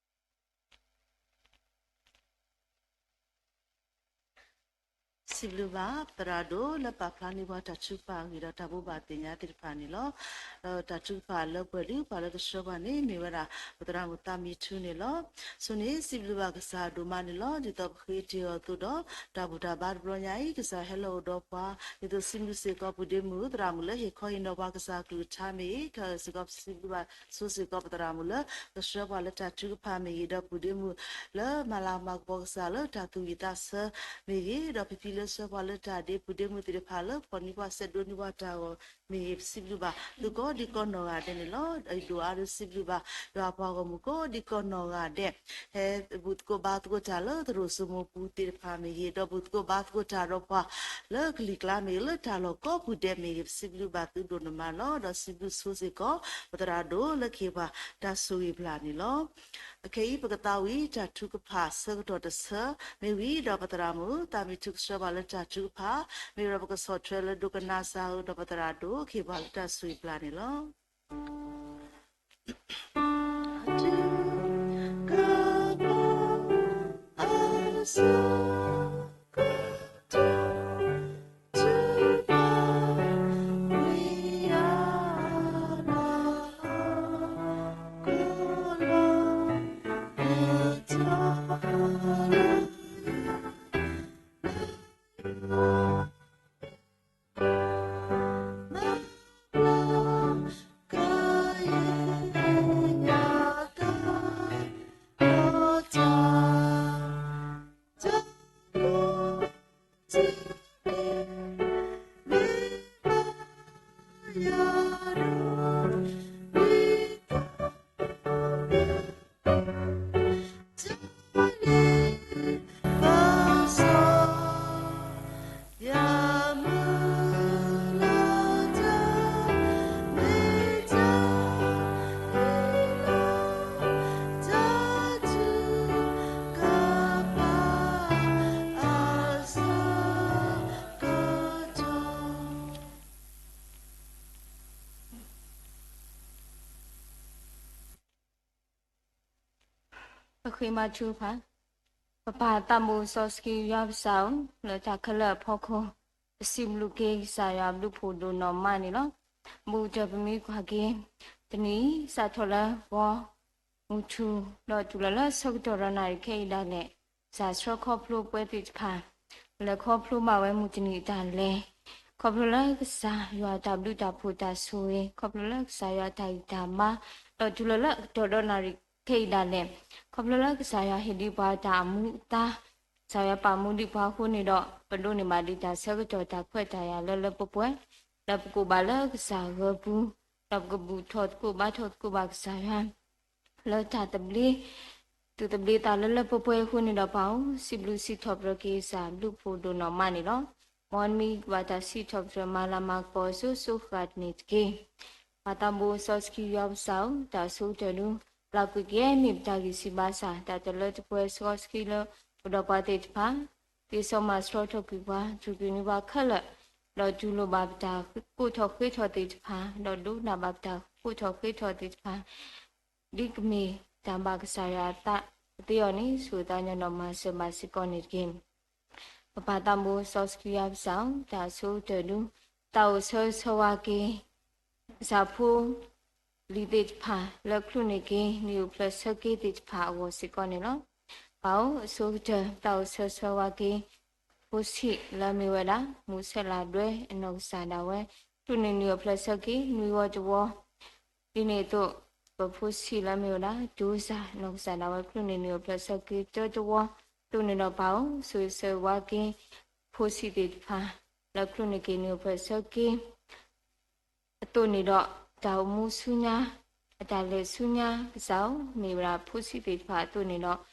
စံးဘျုးဘၣ် သရၣ်ဒိၣ်လၢပာ်ဖျါန့ၢ်ပှၤတၢ်ထုကဖၣ်အဂ့ၢ်ဒီးတၢ်ဘိးဘၣ်သ့ၣ်ညါသ့ၣ်တဖၣ်န့ၣ်လီၤ. ဒီးတၢ်ထုကဖၣ်လၢပှဲၤဒုးပှၤလၢကဆှၢပှၤန့ၣ် မ့ၢ်ဝဲဒၣ်ပသရၣ်မုၣ်သးမံထူန့ၣ်လီၤ. ဆိန့ၣ် စံးဘျုးဘၣ်ကစၢ်အဒိၣ်မးန့ၣ်လီၤ. ဒ်သိးပဃ့တ့ၢ်အီၤအသိးဒီး တၢ်ဘူၣ်တၢ်ဘါတဘျီညါအံၤ ကစၢ်ဟဲလီၤအိၣ်ဒီးပှၤ ဒ်သိးစံးဘျုးစ့ၢ်ကီးပူၤဒ့မုၣ် သရၣ်မုၣ်လၢဟ့ၣ်ခီဟ့ၣ်နီၤပှၤကစၢ်ကလုၢ်ကထါမ့ၢ်ဂ့ၤ, ခဲစ့ၢ်ကီးစံးဘျုးဘၣ်ဆိစ့ၢ်ကီးပသရၣ်မုၣ်လၢ ကဆှၢပှၤလၢတၢ်ထုကဖၣ်မ့ၢ်ဂ့ၤ, ဒီးပူၤဒ့မုၣ်လၢမၤလၤမၤကပီၤကစၢ်လၢတၢ်သူၣ်ဝံၣ်သးဆၢမ့ၢ်ဂ့ၤ, ဒီးဖံဖံလၢဆှၢပှၤလၢတၢ်ဒ့ ပူၤဒ့မုၣ်သ့ၣ်တဖၣ်လၢဖီၣ်န့ၢ်ပှၤ ဆဲးဒိးန့ၢ်ပှၤတၢ်ဂီၤမ့ၢ်ဂ့ၤ, ပစံးဘျုးဘၣ်သုကိးဒံကိးနီၢ်ဂၤဒဲးန့ၣ်လီၤ. ယဒိၣ်အါဒီးစံးဘျုးဘၣ် ယွၤပှၤဂီၢ်မုၢ်ကိးဒံကိးနီၢ်ဂၤဒဲး ဟဲဘူၣ်သကိးဘါသကိးတၢ်လၢသရိာ်စိမိၤပူၤသ့ၣ်တဖၣ်မ့ၢ်ဂ့ၤ, ဒီးဘူၣ်သကိးဘါသကိးတၢ်ဒီးပှၤလၢကလံၤကျါမ့ၢ်ဂ့ၤ, လၢတၢ်လီၢ်ကိးပူၤဒဲးမ့ၢ်ဂ့ၤ, ပစံးဘျုးဘၣ်သုဒိၣ်န့ၣ်မးလီၤ. ဒီးစံးဘျုးဆိစ့ၢ်ကီး ပသရၣ်ဒိၣ်လၢကဟ့ၣ်ပှၤတၢ်ဆိၣ်ဂ့ၤဘျၣ်န့ၣ်လီၤ. အခဲအံၤ ပကသးဝံၣ်တၢ်ထုကဖၣ်ဆၢကတီၢ်တဆၢမ့ၢ်ဝံၤဒီး ပသရၣ်မုၣ်သးမံထူကဆှၢပှၤလၢတၢ်ထုကဖၣ် မ့ၢ်ဝဲဒီးပကဆီၣ်ထွဲလၢဒိကနၣ်စၢ်ဧိၤဒီး ပသရၣ်ဒိၣ်ကဟ့ၣ်ပှၤလၢတၢ်ဆိၣ်ဂ့ၤဘျၣ်န့ၣ်လီၤ.ပဃ့မၤထူဖး, ပပၢ်သးဘိစီဆှံယွၤပကစၢ်ဧၢ, လၢတၢ်ခဲလၢာ်အဖီခိၣ်, ပစံးဘျုးက့ၤကစၢ်ယွၤဘျုးဖှိၣ်ဒိၣ်နီၢ်မးန့ၣ်လီၤ. ဘူးကတၢၢ်ပမ့ၢ်ကွၢ်က့ၤ, တနံၤအံၤ စးထီၣ်လၢဂီၤမုၢ်ထူၣ် ဒီးတုၤလီၤလၢဆၢကတီၢ်ဒီးနၣ်ရံၣ်ခဲအံၤဒၣ်လဲာ်, ကစၢ်ဆှၢခီဖျိပဝဲသ့ၣ်တဖၣ် လဲၤခီဖျိဘၣ်ဝဲမုၢ်တနံၤအတၢ်လဲၤ, ခီဖျိလၢကစၢ်ယွၤတၢ်ဘျုးတၢ်ဖှိၣ်တၢ်ဆိၣ်ဂ့ၤ, ခီဖျိလၢကစၢ်ယွၤတၢ်ဂံၢ်တၢ်ဘါ, ဒီးတုၤလီၤလၢအကတီၢ်ဒီးနၣ်ရံၣ်ခဲအံၤဒၣ်လဲာ်, ခီဖျိလၢကစၢ်ယွၤဟ့ၣ်ဒံးပှၤတၢ်အမူအသါ, ကစၢ်ယွၤပာ်မူဒံးပှၤအဃိန့ၣ်ဒီး ပဒိးန့ၢ်ဘၣ်ဒံးတၢ်ဆၢကတီၢ်တၢ်ခွဲးတၢ်ယာ်လၢလၢပှဲၤပှဲၤ, ဒီးပကိးဘၣ်လၢကစၢ်ဂၢၢ်ပူၤ, ဒီးပကဘူၣ်ထီၣ်သကိးဘါထီၣ်သကိးဘၣ်ကစၢ်ယွၤ လၢတၢ်သဘျ့, သုသဘျ့သးလၢလၢပှဲၤပှဲၤအဃိန့ၣ်ဒီးပၢ်ဧၢ, စံးဘျုးစံးထီၣ်ပတြၢၤက့ၤကစၢ်ဘျုးဖှိၣ်ဒိၣ်နီၢ်မးန့ၣ်လီၤ. မ်နမံၤကဘၣ်တၢ်စံးထီၣ်ပတြၢၤမၤလၤမၤကပီၤအစိၤစိၤဃၣ်ဃၣ်န့ၣ်တက့ၢ်. ပၢ်သးဘိစီဆှံယွၤပကစၢ်ဧၢ, တၢ်အဆိကတၢၢ်ဒု, လၢကွံာ်က့ၤမ့ၢ်ပတၢ်ဂံၢ်စၢ်ဘါစၢ် တၢ်တလၢတပှဲၤစီဆှံလၢ ပဒီးပှၤသ့ၣ်တဖၣ် သ့စီမၤဆှီထီၣ်ကွံာ်ပှၤ စူၢ်က့ၤနွံပှၤခဲလၢာ်, ဒီးတူၢ်လိာ်ဘၣ်ပတၢ်ကိးထီၣ်ဃ့ထီၣ်သ့ၣ်တဖၣ်, ဒီးဒိကနၣ်ဘၣ်ပတၢ်ကိးထီၣ်ဃ့ထီၣ်သ့ၣ်တဖၣ်, ဒ်ကမ့ၢ်တၢ်ဘၣ်ကစၢ်ယွၤအသးကသ့အီၤန့ၣ် ဆိၣ်သးညီနီၢ်မၤစၢၤဘၣ်စ့ၢ်ကီးန့ၣ်တက့ၢ်. ပပၢ်သးဘိစီဆှံယွၤပကစၢ်ဧၢ, တၢ်အဆိကတၢၢ်ဒု, သးအိၣ်ဆၢဂ့ၤဆၢဝါက့ၤ ကစၢ်ဖိ လံၤသ့ၣ်တဖၣ်လၢကလူးန့ၢ်က့ၤ နံၣ်အိၣ်ဖျဲၣ်ဆၢက့ၤသ့ၣ်တဖၣ်အဂီၢ်စ့ၢ်ကီးန့ၣ်လီၤ. ပၢ်ဧၢ, အဆိကတၢၢ် သးအိၣ်ဆၢဂ့ၤဆၢဝါက့ၤ ဖိဆံးလၢအမ့ၢ်ဝဲဒၣ် မုၢ်ဆဲးလးဒွဲအနီၢ်ကစၢ်ဒၣ်ဝဲ ကလူးန့ၢ်နံၣ်အိၣ်ဖျဲၣ်ဆၢက့ၤ နွံဝီတဝီ, ဒ်န့ၣ်အသိး ပဖိဆံးလၢအမ့ၢ်ဝဲဒၣ် တိစၢ်နီၢ်ကစၢ်ဒၣ်ဝဲ ကလူးန့ၢ်နံၣ်အိၣ်ဖျဲၣ်ဆၢက့ၤ တၢတဝီ, အသိးန့ၣ်ဒီးပၢ်ဧၢ, ဆိၣ်ဂ့ၤဆၢဝါက့ၤ ဖိဆံးသ့ၣ်တဖၣ် လၢကလူးန့ၢ်က့ၤနံၣ်အိၣ်ဖျဲၣ်ဆၢက့ၤ အသိးန့ၣ်ဒီး တၢ်အိၣ်မူဆူညါ, အတၢ်လဲၤဆူညါကစၢ်ဧၢ, မ့ၢ်ဝဲဒၣ်ဖိဆံးသ့ၣ်တဖၣ်အသိးန့ၣ်ဒီး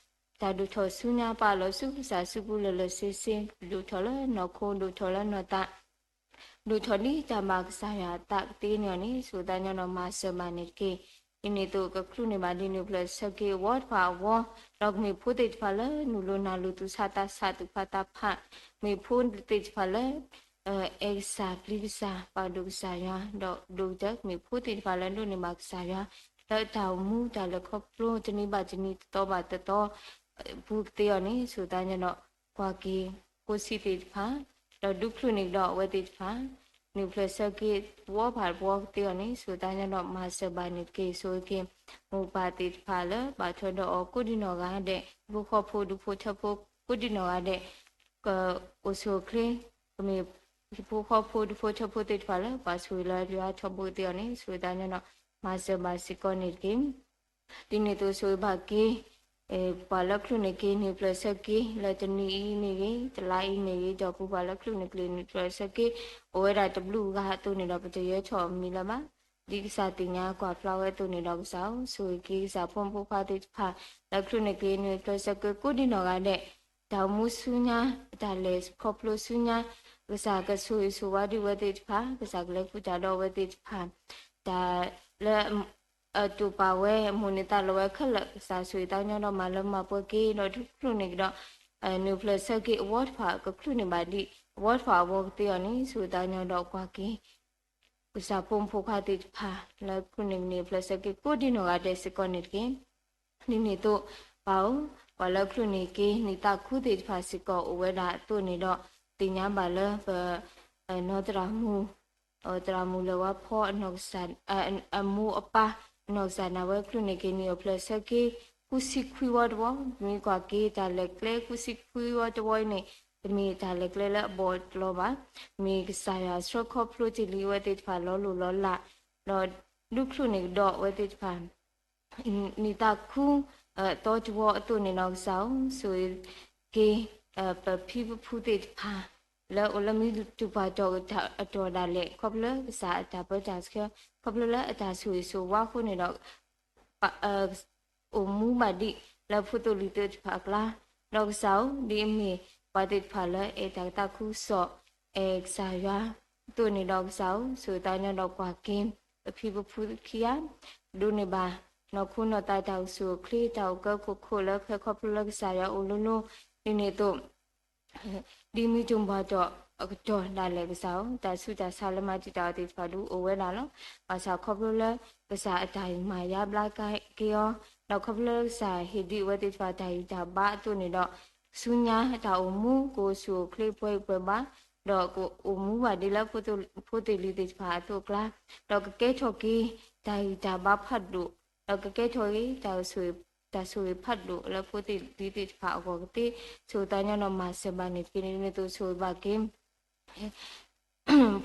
တၢ်ဒိၣ်ထီၣ်ဆူညါပာ်လီၤဆူကစၢ်စုပူၤလၢာ်လၢာ်ဆ့ဆ့, ဒိၣ်ထီၣ်လၢနီၢ်ခိ, ဒိၣ်ထီၣ်လၢနီၢ်သး, ဒိၣ်ထီၣ်ဒ်တၢ်ဘၣ်ကစၢ်ယွၤအသးကသ့န့ၢ်အီၤန့ၣ် ဆိၣ်သးညီနီၢ်မၤစၢၤဘၣ်န့ၣ်တက့ၢ်. ဒ်န့ၣ်အသိး ကချုးန့ၢ်ဘၣ်ဒ်နံၣ်အိၣ်ဖျဲၣ်ဆၢက့ၤအဝီတဖၣ်အဝီ, ဒီးကမ့ၢ်ဖိသ့ၣ်တဖၣ်လၢ နုာ်လီၤနၢ်လီၤသူၣ်ဆးသးဆး သူၣ်ဖးသးဖး, မ့ၢ်ဖိသ့ၣ်တဖၣ်လၢ အဲၣ်ကစၢ်ပျံၤကစၢ် ပာ်ဒိၣ်ကစၢ်ယွၤ, ဒီးဒိၣ်ကတၢၢ်ကမ့ၢ်ဖိသ့ၣ်တဖၣ်လၢဒိးန့ၢ်ဘၣ်ကစၢ်ယွၤ လၢတၢ်အိၣ်မူတၢ်လဲၤခီဖျိတနံၤဘၣ်တနံၤ တသီဘၣ်တသီ ပူၤကသ့အီၤန့ၣ် ဆိၣ်သးညီနီၢ်ကွၢ်က့ၤ ဖိဆံးသ့ၣ်တဖၣ် ဒီးဒုးချုးန့ၢ်ကဒီးအဝဲသ့ၣ်တဖၣ် နုာ်ဖျၢၣ်ဆၢက့ၤ သဝီဖးတဝီကသ့အီၤန့ၣ် ဆိၣ်ဂ့ၤသးကညီၤဒီးမၤစၢၤဘၣ်န့ၣ်တက့ၢ်. ဆိၣ်ဂ့ၤက့ၤ မိၢ်ပၢ်သ့ၣ်တဖၣ်လၢဘၣ်ထွဲဒီးအီၤကိးဒံနီၢ်ဂၤဒဲး, ဟံၣ်ဖိဃီဖိဒူဖိထၢဖိကိးဒံနီၢ်ဂၤဒဲး, ကအိၣ်ဆူၣ်အိၣ်ချ့, ကမ့ၢ်ဟံၣ်ဖိဃီဖိဒူဖိထၢဖိသ့ၣ်တဖၣ်လၢ ပှၤဆိၣ်ဂ့ၤလၢယွၤထီဘိကသ့အီၤန့ၣ် ဆိၣ်ဂ့ၤသးကညီၤဒီးမၤစၢၤဘၣ်စ့ၢ်ကီးန့ၣ်တက့ၢ်. ဒ်န့ၣ်အသိးဆိၣ်ဂ့ၤဘၣ်က့ၤ ပှၤလၢချုးန့ၢ်က့ၤ နုာ်ဖျၢၣ်ဆၢက့ၤ လၢတနံၤအံၤမ့ၢ်ဂ့ၤ, တလါအံၤမ့ၢ်ဂ့ၤ, ဒီးပူၤပှၤလၢချုးန့ၢ်က့ၤ နုာ်ဖျၢၣ်ဆၢက့ၤ အိၣ်ဝဲဒၣ်တဘျုးဂၤအသိးန့ၣ်ဒီး ပတယၢၤထီၣ်အမံၤလၢၤဘၣ်. ဒ်ကစၢ်သ့ၣ်ညါကွၢ်ဖျါဝဲအသိးန့ၣ်ဒီးကစၢ်ဧၢ, ဆိၣ်ဂ့ၤက့ၤကစၢ်ဖိမုၣ်ဖိခွါသ့ၣ်တဖၣ် လၢချုးန့ၢ်က့ၤ နုာ်ဖျၢၣ်ဆၢက့ၤကိးဒံနီၢ်ဂၤဒဲး, တၢ်အိၣ်မူဆူညါ, တၢ်လဲၤခီဖျိဆူညါ, ကစၢ်ကဆိၣ်ဂ့ၤဆိၣ်ဝါဒံးအဝဲသ့ၣ်တဖၣ်, ကစၢ်ကလဲၤဃုာ်တၢ်ဒီးအဝဲသ့ၣ်တဖၣ်, တၢ်လၢ အတိာ်ပာ်ဝဲ အမိၣ်န့ၢ်သးလီဝဲခဲလၢာ် ကစၢ်ဆိၣ်ဂ့ၤသးကညီၤဒီးမၤလၢမၤပှဲၤက့ၤ ဒီးဒုးချုးန့ၢ်ကဒီး နုာ်ဖျၢၣ်ဆၢက့ၤအဝီတဖၣ် ကချုးန့ၢ်ဘၣ်ဒံး အဝီတဖၣ်အဂီၢ်ကသ့အီၤန့ၣ် ဆိၣ်ဂ့ၤသးကညီၤဒီးကွၢ်က့ၤ ကစၢ်ဖိမုၣ်ဖိခွါသ့ၣ်တဖၣ် လၢချုးန့ၢ်က့ၤ နုာ်ဖျၢၣ်ဆၢက့ၤကိးဒံနီၢ်ဂၤဒဲးစ့ၢ်ကီးန့ၣ်တက့ၢ်. ဒ်န့ၣ်အသိး ပၢ်ဧၢ, ပှၤလၢချုးန့ၢ်က့ၤ နံၣ်သးခူသ့ၣ်တဖၣ်စ့ၢ်ကီးအိၣ်ဝဲဒၣ်အသိးန့ၣ်ဒီး သ့ၣ်ညါဘၣ်လၢပ နီၢ်သရၣ်မုၣ် သရၣ်မုၣ်လၢၤဝါဖီ အမိၢ်အပၢ် အနီၢ်ကစၢ်ဒၣ်ဝဲချုးန့ၢ်က့ၤ နံၣ်အိၣ်ဖျဲၣ်ဆၢက့ၤ ဃုဆံခွံဝီတဝီ, ပမ့ၢ်ကွၢ်က့ၤတၢ်လဲၤကျဲဃုဆံခွံဝီတဝီအံၤန့ၣ် တမ့ၢ်တၢ်လဲၤကျဲလၢအဘီၣ်တလီၤဘၣ်. မ့ၢ်ကစၢ်ယွၤဆှၢခီဖျိတ့ၢ်လံအဝဲသ့ၣ်တဖၣ်လီၤလိၢ်လီၤလး ဒီးဒုးချုးန့ၢ်ကဒီးအဝဲသ့ၣ်တဖၣ် နံၣ်သးခူ သီတဝီအသိးန့ၣ်ဒီးကစၢ်ဧၢ, ဆိၣ်ဂ့ၤက့ၤ ပဖံပဖုသ့ၣ်တဖၣ် လၢအိၣ်လၢမံတူၢ်ပှၢ်တီၢ်အတီၢ်ဒၣ်လဲာ် ခီဖျိလၢကစၢ်အတၢ်ပၢတၢ်ဆှၢ ခီဖျိလၢအတၢ်ဆိၣ်ဂ့ၤဆိၣ်ဝါအဃိန့ၣ်ဒီး အိၣ်မူဘၣ်ဒံးလၢဖိသိၣ်လံၤသ့ၣ်တဖၣ်အကျါ, ဒီးကစၢ်ဧၢ, ဒ်အမ့ၢ်ပှၤသ့ၣ်တဖၣ်လၢအဲၣ်တၢ်ကသးခုကစီၣ် အဲၣ်ကစၢ်ယွၤအသိးန့ၣ်ဒီးကစၢ်ဧၢ, ဆိၣ်ဂ့ၤသးကညီၤဒီးကွၢ်က့ၤ ပဖံပဖုခံဂၤ ဒိးန့ၢ်ဘၣ် နီၢ်ခိနီၢ်သးတၢ်အိၣ်ဆူၣ်အိၣ်ချ့ တၢ်အိၣ်ကၢခိၣ်ခိၣ်လၢဖဲခီဖျိလၢကစၢ်ယွၤအိၣ်လိၤလိၤ ဒ်န့ၣ်အသိး ဒ်မံတူၢ်ပှၢ်တီၢ်အကတီၢ်ဒၣ်လဲာ်ကစၢ်ဧၢ, တၢ်ဆူးတၢ်ဆါလၢမၤတံာ်တာ်အီၤသ့ၣ်တဖၣ်ဒုးအိၣ်ဝဲဒၣ်လီၤ. ဘၣ်ဆၣ်ခီဖျိလၢကစၢ်အတၢ်မၤယါဘျါက့ၤအီၤ, ဒီးခီဖျိလၢကစၢ်ဟ့ၣ်ဒံးအဝဲသ့ၣ်တဖၣ်တၢ်ဂံၢ်တၢ်ဘါအသိးန့ၣ်ဒီး ဆူညါတၢ်အိၣ်မူ ကအိၣ်ဆူၣ်အိၣ်ချ့ပှဲၤပှဲၤဘၣ်, ဒီးကအိၣ်မူဘၣ်ဒ်လၢ ဖိသ့ၣ်လံၤသ့ၣ်တဖၣ်အသိးအကျါ, ဒီးကကဲထီၣ်က့ၤ တၢ်ဂံၢ်တၢ်ဘါဖးဒိၣ်, ဒီးကကဲထီၣ်က့ၤ တၢ်ဆိၣ်ဂ့ၤဖးဒိၣ်လၢဖိသ့ၣ်လံၤသ့ၣ်တဖၣ်အဂီၢ်ကသ့, ဆိၣ်ဂ့ၤသးကညီၤဒီးမၤစၢၤဘၣ်န့ၣ်တက့ၢ်. ဒ်န့ၣ်အသိးဆိၣ်ဂ့ၤဘၣ်က့ၤ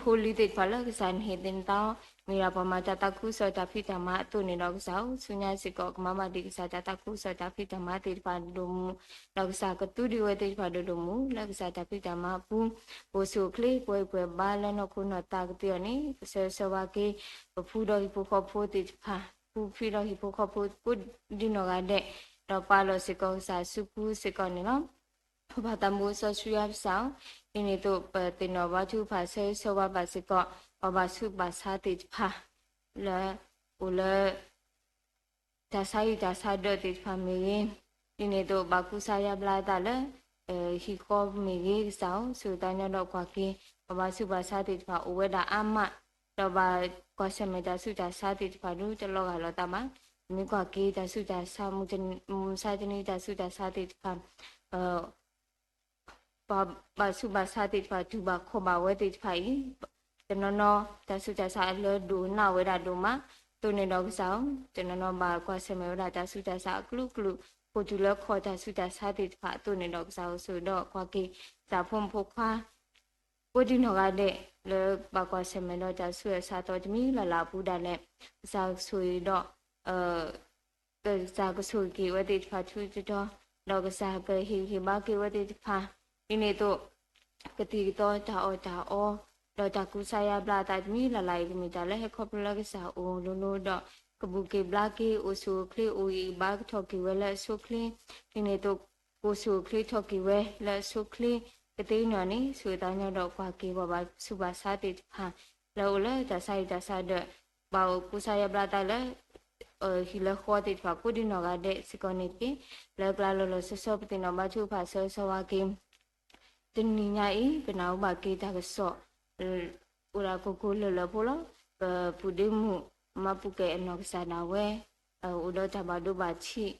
ဖိလံၤသ့ၣ်တဖၣ်လၢကစၢ်နဟ့ၣ်သ့ၣ်နသးအီၤ, မ့ၢ်ဒၣ်ပှၤမၤတၢ်သးခုကစီၣ်တၢ်ဖံးတၢ်မၤအသိးန့ၣ်ဒီးကစၢ်ဧၢ, ဆူညါစ့ၢ်ကီးကမၤဘၣ်ဒံးကစၢ်တၢ်သးခုကစီၣ်တၢ်ဖံးတၢ်မၤသ့ၣ်တဖၣ်ဒိၣ်မုၢ်, ဒီးကစၢ်ကသူဒံးဝဲသ့ၣ်တဖၣ်ဒိၣ်ဒိၣ်မုၢ်မုၢ် လၢကစၢ်တၢ်ဖံးတၢ်မၤအပူၤ, ကအိၣ်ဆူၣ်အိၣ်ချ့ပှဲၤပှဲၤဘၣ်လၢနီၢ်ခိနီၢ်သးကသ့အီၤန့ၣ် ကဆၢဂ့ၤဆၢဝါက့ၤ ပဖုဒီးဟံၣ်ဖိဃီဖိသ့ၣ်တဖၣ်, ပဖုဖံဒီးဟံၣ်ဖိဃီဖိကိးဒံနီၢ်ဂၤဒဲး, ဒီးပာ်လီၤစ့ၢ်ကီးကစၢ်စုပူၤစ့ၢ်ကီးန့ၣ်လီၤ. ပဘၣ်သးမူစီဆှံယွၤပစၢ်ဧၢ, ဒ်န့ၣ်အသိးပသ့ၣ်နီၣ်ဘါထုကဖၣ်ဆၢဂ့ၤဆၢဝါဘၣ်စ့ၢ်ကီး ပှၤဘၣ်ဆူးဘၣ်ဆါသ့ၣ်တဖၣ် လၢ အိၣ်လၢ တၢ်ဆါဟံၣ်တၢ်ဆါဒၢးသ့ၣ်တဖၣ်မ့ၢ်ဂ့ၤ, ဒ်န့ၣ်အသိးဘၣ်ကူစါယါဘျါအသးလၢ ဟံၣ်ဃီမ့ၢ်ဂ့ၤကစၢ်ဧၢ, ဆိၣ်ဂ့ၤသးကညီၤဒီးကွၢ်က့ၤ ပှၤဘၣ်ဆူးဘၣ်ဆါသ့ၣ်တဖၣ်အိၣ်ဝဲဒၣ်အါမး, ဒီးဘၣ်ကွၢ်ဆၢၣ်မဲာ်တၢ်ဆူးတၢ်ဆါသ့ၣ်တဖၣ်ဒုးတလီၤဂာ်လိာ်သးဘၣ်. မ့ၢ်ကွၢ်က့ၤတၢ်ဆူးတၢ်ဆါ မုၢ်မဆါတနံၤတၢ်ဆူးတၢ်ဆါသ့ၣ်တဖၣ် ပှၤဘၣ်ဆူးဘၣ်ဆါသ့ၣ်တဖၣ် တူၢ်ဘၣ်ခီၣ်ဘၣ်ဝဲသ့ၣ်တဖၣ်အံၤ, တနီၤနီၤ တၢ်ဆူးတၢ်ဆါအလၢဒိၣ်နးဝဲဒၣ်ဒိၣ်မးအသိးန့ၣ်ဒီးကစၢ်ဧၢ, တနီၤနီၤဘၣ်ကွၢ်ဆၢၣ်မဲာ်ဝဲဒၣ်တၢ်ဆူးတၢ်ဆါအကလုာ်ကလုာ် ခိၣ်တူာ်လၢခီၣ်တၢ်ဆူးတၢ်ဆါသ့ၣ်တဖၣ်အသိးန့ၣ်ဒီးကစၢ်ဧၢ, ဆိၣ်ဂ့ၤဒီးကွၢ်က့ၤ တၢ်ဖိမုၣ်ဖိခွါ ကိးဒံနီၢ်ဂၤဒဲး လၢဘၣ်ကွၢ်ဆၢၣ်မဲာ်ဒီးတၢ်ဆူးတၢ်ဆါအသီတမံၤလၢ်လၢ်အပူၤဒၣ်လဲာ်, ကစၢ်ဆိၣ်ဂ့ၤဒီး ကစၢ်ကဆိၣ်ဂ့ၤက့ၤအဝဲသ့ၣ်တဖၣ်ဆူတတီၤ, ဒီးကစၢ်ကဟ့ၣ်ဂံၢ်ဟ့ၣ်ဘါက့ၤအဝဲသ့ၣ်တဖၣ်, ဒ်န့ၣ်အသိး ကသံၣ်ကသီတၢ်အီၣ်တၢ်အီ, ဒီးတၢ်ကူစါယါဘျါအသးတမံၤလၢ်လၢ်အံၤ ကမ့ၢ်တၢ်လၢဟဲခီဖျိလၢကစၢ်အိၣ်လိၤလိၤဒီး ကဘူၣ်က့ၤဘျါက့ၤ အိၣ်ဆူၣ်အိၣ်ချ့ အိၣ်ဂံၢ်ဘါကထီၣ်က့ၤဝဲလၢအဆိအချ့, ဒ်န့ၣ်အသိး ကအိၣ်ဆူၣ်အိၣ်ချ့ထီၣ်က့ၤဝဲလၢအဆိအချ့ ကသ့န့ၣ်န့ၣ် ဆိၣ်ဂ့ၤသးကညီၤဒီးကွၢ်က့ၤပှၤဘၣ်ဆူးဘၣ်ဆါသ့ၣ်တဖၣ် လၢအိၣ်လၢတၢ်ဆါဟံၣ်တၢ်ဆါဒၢး ဘၣ်အိၣ်ကူစါယါဘျါသးလၢ ဟံၣ်လၢဃီသ့ၣ်တဖၣ် ကိးဒံနီၢ်ဂၤဒဲးစ့ၢ်ကီးန့ၣ်တက့ၢ်. လၢကျါလီၤလီၤဆီဆီ ပသ့ၣ်နီၣ်ဘါထုကဖၣ်ဆၢဂ့ၤဆၢဝါက့ၤ တနံၤညါအံၤ ပနၢ်ဟူဘၣ်က့ၤတၢ်ကစီၣ် အိၣ်ဒၣ်ကိၢ်ကိၢ်လၢၢ်လၢၢ်ဖိလီၤ. ပပုၢ်ဒ့မုၣ် မါပူၤကဲအနီၢ်ကစၢ်ဒၣ်ဝဲ အိၣ်ဒီးတၢ်ဘၣ်ဒိဘၣ်ထံး